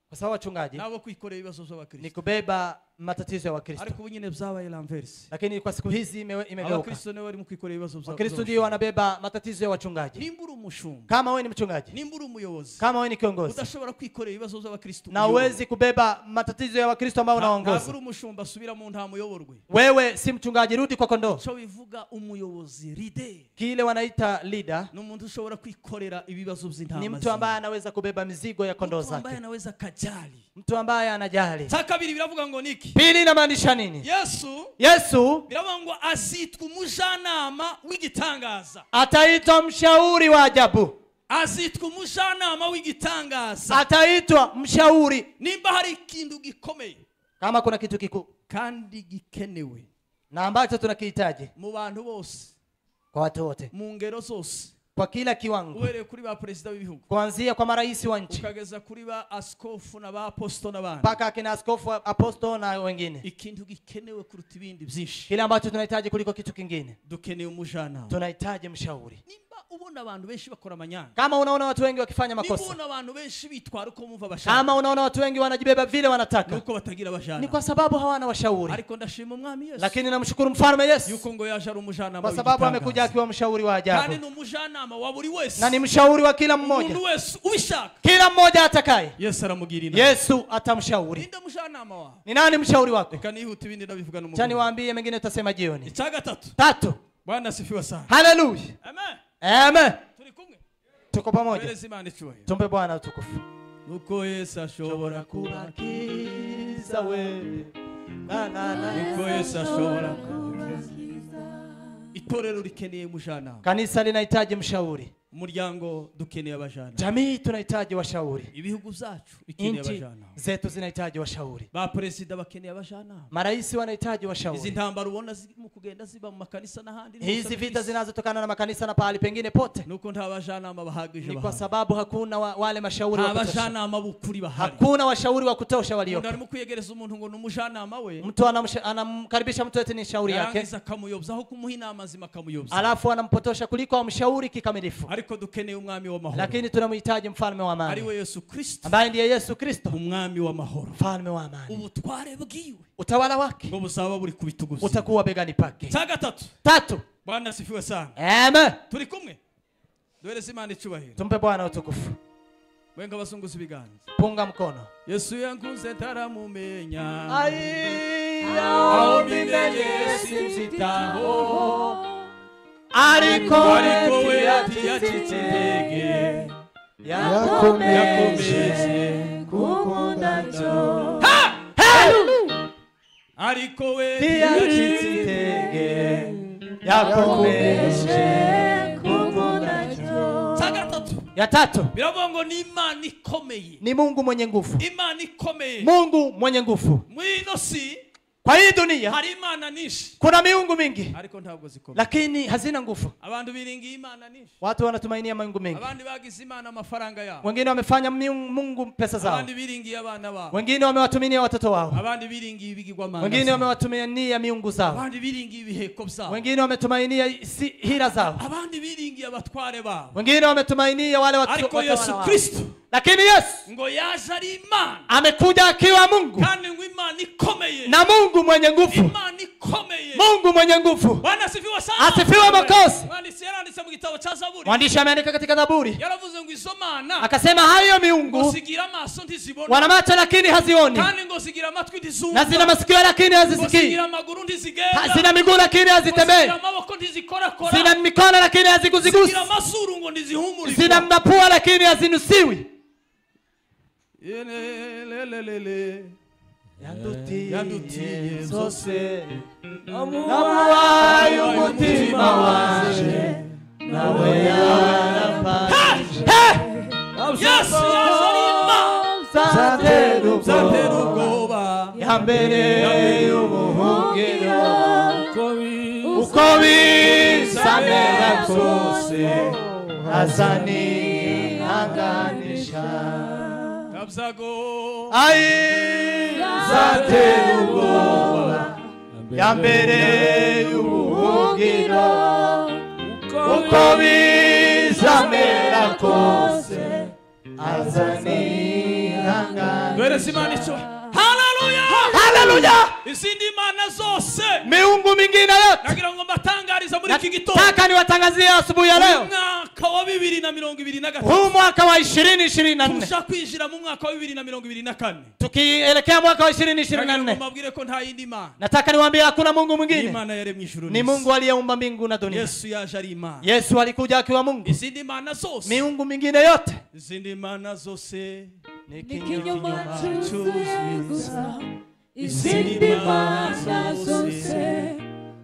Kwa sababu wachungaji nabo kwikorera ibibazo by'Abakristo, ni kubeba matatizo ya Wakristo. Ariko nyine byabaye l'enverse, lakini kwa siku hizi imegeuka. Abakristo nibo bari kwikorera ibibazo by'Abakristo, Wakristo ndio wanabeba matatizo ya wachungaji. Nimba uri umushumba, kama wewe ni mchungaji, nimba uri umuyobozi, kama wewe ni kiongozi, udashobora kwikorera ibibazo by'Abakristo, na uwezi kubeba matatizo ya Wakristo ambao unaongoza. Ntabwo uri umushumba, subira mu ntama uyoborwe. Wewe si mchungaji, rudi kwa kondoo. Cyo bivuga umuyobozi, leader, kile wanaita leader, ni umuntu ushobora kwikorera ibibazo by'intama, ni mtu ambaye anaweza kubeba mizigo ya kondoo zake, mtu ambaye anaweza kajali, mtu ambaye anajali. Cha kabiri biravuga ngo niki? Pili inamaanisha nini? Yesu biravuga ngo azitwa umujanama w'igitangaza, ataitwa mshauri wa ajabu, azitwa umujanama w'igitangaza, ataitwa mshauri. Nimba hari ikintu gikomeye, kama kuna kitu kikuu kandi gikenewe na ambacho tunakihitaji mu bantu bose, kwa watu wote, mu ngero zose, kwa kila kiwango, uhereye kuri ba president w'ibihugu, kuanzia kwa marais wa nchi, ukageza kuri ba askofu na ba aposto na bandi, mpaka akina askofu, aposto na wengine. Ikintu gikenewe kuruta ibindi byinshi, kile ambacho tunahitaji kuliko kitu kingine, dukeneye umujanama, tunahitaji mshauri. Nimba ubona abantu benshi bakora amanyanga, Kama unaona watu wengi wakifanya makosa, niba ubona abantu benshi bitwara uko bumva bashaka, kama unaona watu wengi wanajibeba vile wanataka, nuko batagira abajana, ni kwa sababu hawana washauri. Ariko ndashima umwami Yesu, Lakini namshukuru mfalme Yesu yuko ngo yaje ari umujana, kwa sababu amekuja akiwa mshauri wa ajabu, kandi ni umujana wa buri wese, na ni mshauri wa kila mmoja. Umuntu wese ubishaka, Kila mmoja atakaye, Yesu aramugira inama, Yesu atamshauri. Ninde mujana wawe? Ni nani mshauri wako? Reka nihute ibindi ndabivuga n'umugoroba. Acha niwaambie mengine tutasema jioni. Icya gatatu. Tatu. Bwana asifiwe sana. Haleluya. Amen. Amen. Turi kumwe. Tuko pamoja. Tueleze Imana icyubahiro. Tumpe Bwana utukufu. Nuko Yesu ashobora kubakiza we. Na na na. Nuko Yesu ashobora kubakiza. Itorero rikeneye mujana. Kanisa linahitaji mshauri. Umuryango dukeneye abajana. Jamii tunahitaji washauri. Ibihugu byacu bikeneye abajana. Zetu zinahitaji washauri. Ba president bakeneye abajana. Marais wanahitaji washauri. Izi ntambara ubona mu kugenda ziba mu makanisa n'ahandi. Hizi vita zinazotokana na makanisa na pahali pengine pote. Nuko nta bajana bahagije bahari. Ni kwa sababu hakuna wale mashauri wa kutosha. Abajana b'ukuri bahari. Hakuna washauri wa kutosha waliopo. Umuntu arimo kwiyegereza umuntu ngo numujana we. Mtu anamkaribisha mtu eti ni shauri yake. Yarangiza akamuyobza aho kumuha inama nzima akamuyobza. Alafu anampotosha kuliko amshauri kikamilifu. Ariko dukeneye umwami w'amahoro. Lakini tunamhitaji mfalme wa amani, ariwe Yesu Kristo, ambaye ndiye Yesu Kristo, umwami w'amahoro, mfalme wa amani. Ubutware bwiwe, utawala wake ngo buzaba buri ku bitugu bye, utakuwa begani pake. Cya gatatu. Tatu. Bwana asifiwe sana. Amen. Turi kumwe. Duhereze Imana icyubahiro. Tumpe Bwana utukufu. Wenga bazunguza ibiganza. Punga mkono. Yesu yankunze taramumenya. Ai, aho bimenye simzitaho. Ariko we yacitse intege, yakomeje gukunda cyo. Ariko we yacitse intege, yakomeje gukunda cyo. Gatatu. Ya tatu. Biravuga ngo ni Imana ikomeye. Ni Mungu mwenye nguvu. Imana ikomeye. Mungu mwenye nguvu. Muri ino si kwa hii dunia hari imana nyinshi. Kuna miungu mingi, ariko ntabwo zikomeye. Lakini hazina nguvu. Abantu biringiye imana nyinshi. Watu wanatumainia miungu mingi. Abandi bagize imana amafaranga yabo. Wengine wamefanya Mungu pesa zao. Abandi biringiye abana babo. Wengine wamewatumainia watoto wao. Abandi biringiye ibigirwamana. Wengine wamewatumainia miungu zao. Abandi biringiye ibiheko byabo. Wengine wametumainia hila zao. Abandi biringiye abatware babo. Wengine wametumainia wale watu. Ariko Yesu Kristo, lakini Yesu ngo yaje ari Imana, amekuja akiwa Mungu, kandi ngo Imana ikomeye, na Mungu mwenye nguvu. Imana ikomeye, Mungu mwenye nguvu. Bwana asifiwe sana. Asifiwe Mwokozi. Mwandishi yaranditse mu gitabo cha Zaburi. Mwandishi ameandika katika Zaburi. Yaravuze ngo izo mana, akasema hayo miungu zigira amaso ntizibona, wana macho lakini hazioni, kandi ngo zigira amatwi ntizumva, na zina masikio lakini hazisikii, zigira amaguru ntizigenda, zina miguu lakini hazitembei, zigira amaboko ntizikorakora, zina mikono lakini haziguzigusi, zigira amazuru ngo ntizihumurikwa, zina mapua lakini hazinusiwi. Yelelelele yandutiye zose, namuhaye umutima wanje, nawe yarampagije. Yesu yaje ari Imana, zatera ubwoba, yambereye ubuhungiro, uko bizamera kose azanihanganisha. Abzago ai zatera ubwoba, yambereye ubuhungiro, uko bizamera kose azanihanganisha. Duhereze Imana icyubahiro. Haleluya! Haleluya! Izindi mana zose, miungu mingine yote, nagira ngo mbatangariza muri iki gitondo. Nataka niwatangazie asubuhi ya leo, mwaka wa 2023, huu mwaka wa 2024, tusha kwinjira mu mwaka wa 2024, tukielekea mwaka wa 2024, mbabwire ko nta yindi mana. Nataka niwaambie hakuna Mungu mwingine. Imana yaremye ijuru ni Mungu aliyeumba mbingu na dunia. Yesu yaje ari Imana. Yesu alikuja akiwa Mungu. Izindi mana zose, miungu mingine yote, izindi mana zose ni kinyoma cyuzuye gusa. Izindi mana zose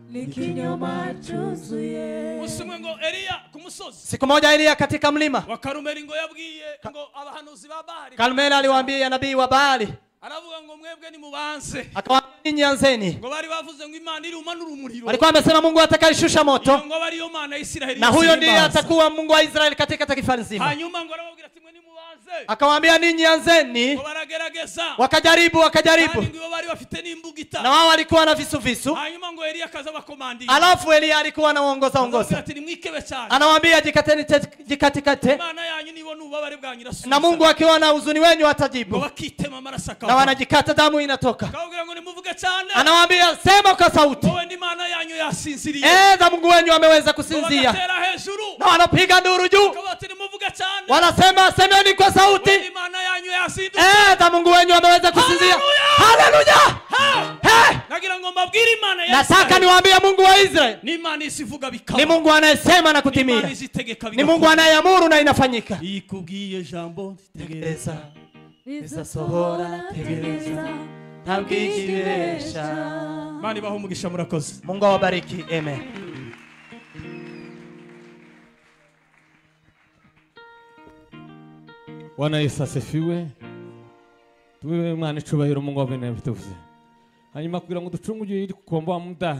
ni kinyoma cyuzuye. Usimwe ngo Eliya ku musozi. Siku moja Eliya katika mlima wa Karumeli ngo yabwiye ngo abahanuzi ba Baali. Karumeli aliwaambia nabii wa Baali, aravuga ngo mwebwe ni mubanze. Akawaambia ninyi anzeni. Ngo bari bavuze ngo Imana iri umanura umuriro. Walikuwa wamesema Mungu atakayeshusha moto. Ngo bari yo Mana ya Israeli. Na huyo ndiye atakuwa Mungu wa Israeli katika taifa nzima. Hanyuma ngo arababwira ati mwe ni mubanze. Akawaambia ninyi anzeni. Wakajaribu. Na wao walikuwa na visu visu. Alafu Elia alikuwa anaongoza ongoza. Anawaambia jikateni, jikatikate. Na Mungu akiwa na huzuni wenyu atajibu. Na wanajikata, damu inatoka. Anawaambia sema kwa sauti. Eza Mungu wenyu ameweza kusinzia. Na wanapiga nduru juu. Wanasema semeni kwa sauti. Eza Mungu wenyu ameweza kusinzia. Haleluya. Nataka niwaambie Mungu wa Israeli ni Mungu anayesema na kutimia. Ni Mungu anayeamuru na inafanyika. Tegereza. Izasohora tegereza. Ntabwikibesha. Imana ibahe umugisha, murakoze. Mungu awabariki. Amen. Bwana Yesu asifiwe. Tuwe Imana icubahiro Mungu wabene bituvuze. Hanyuma kugira ngo ducunge iri kukomba muda.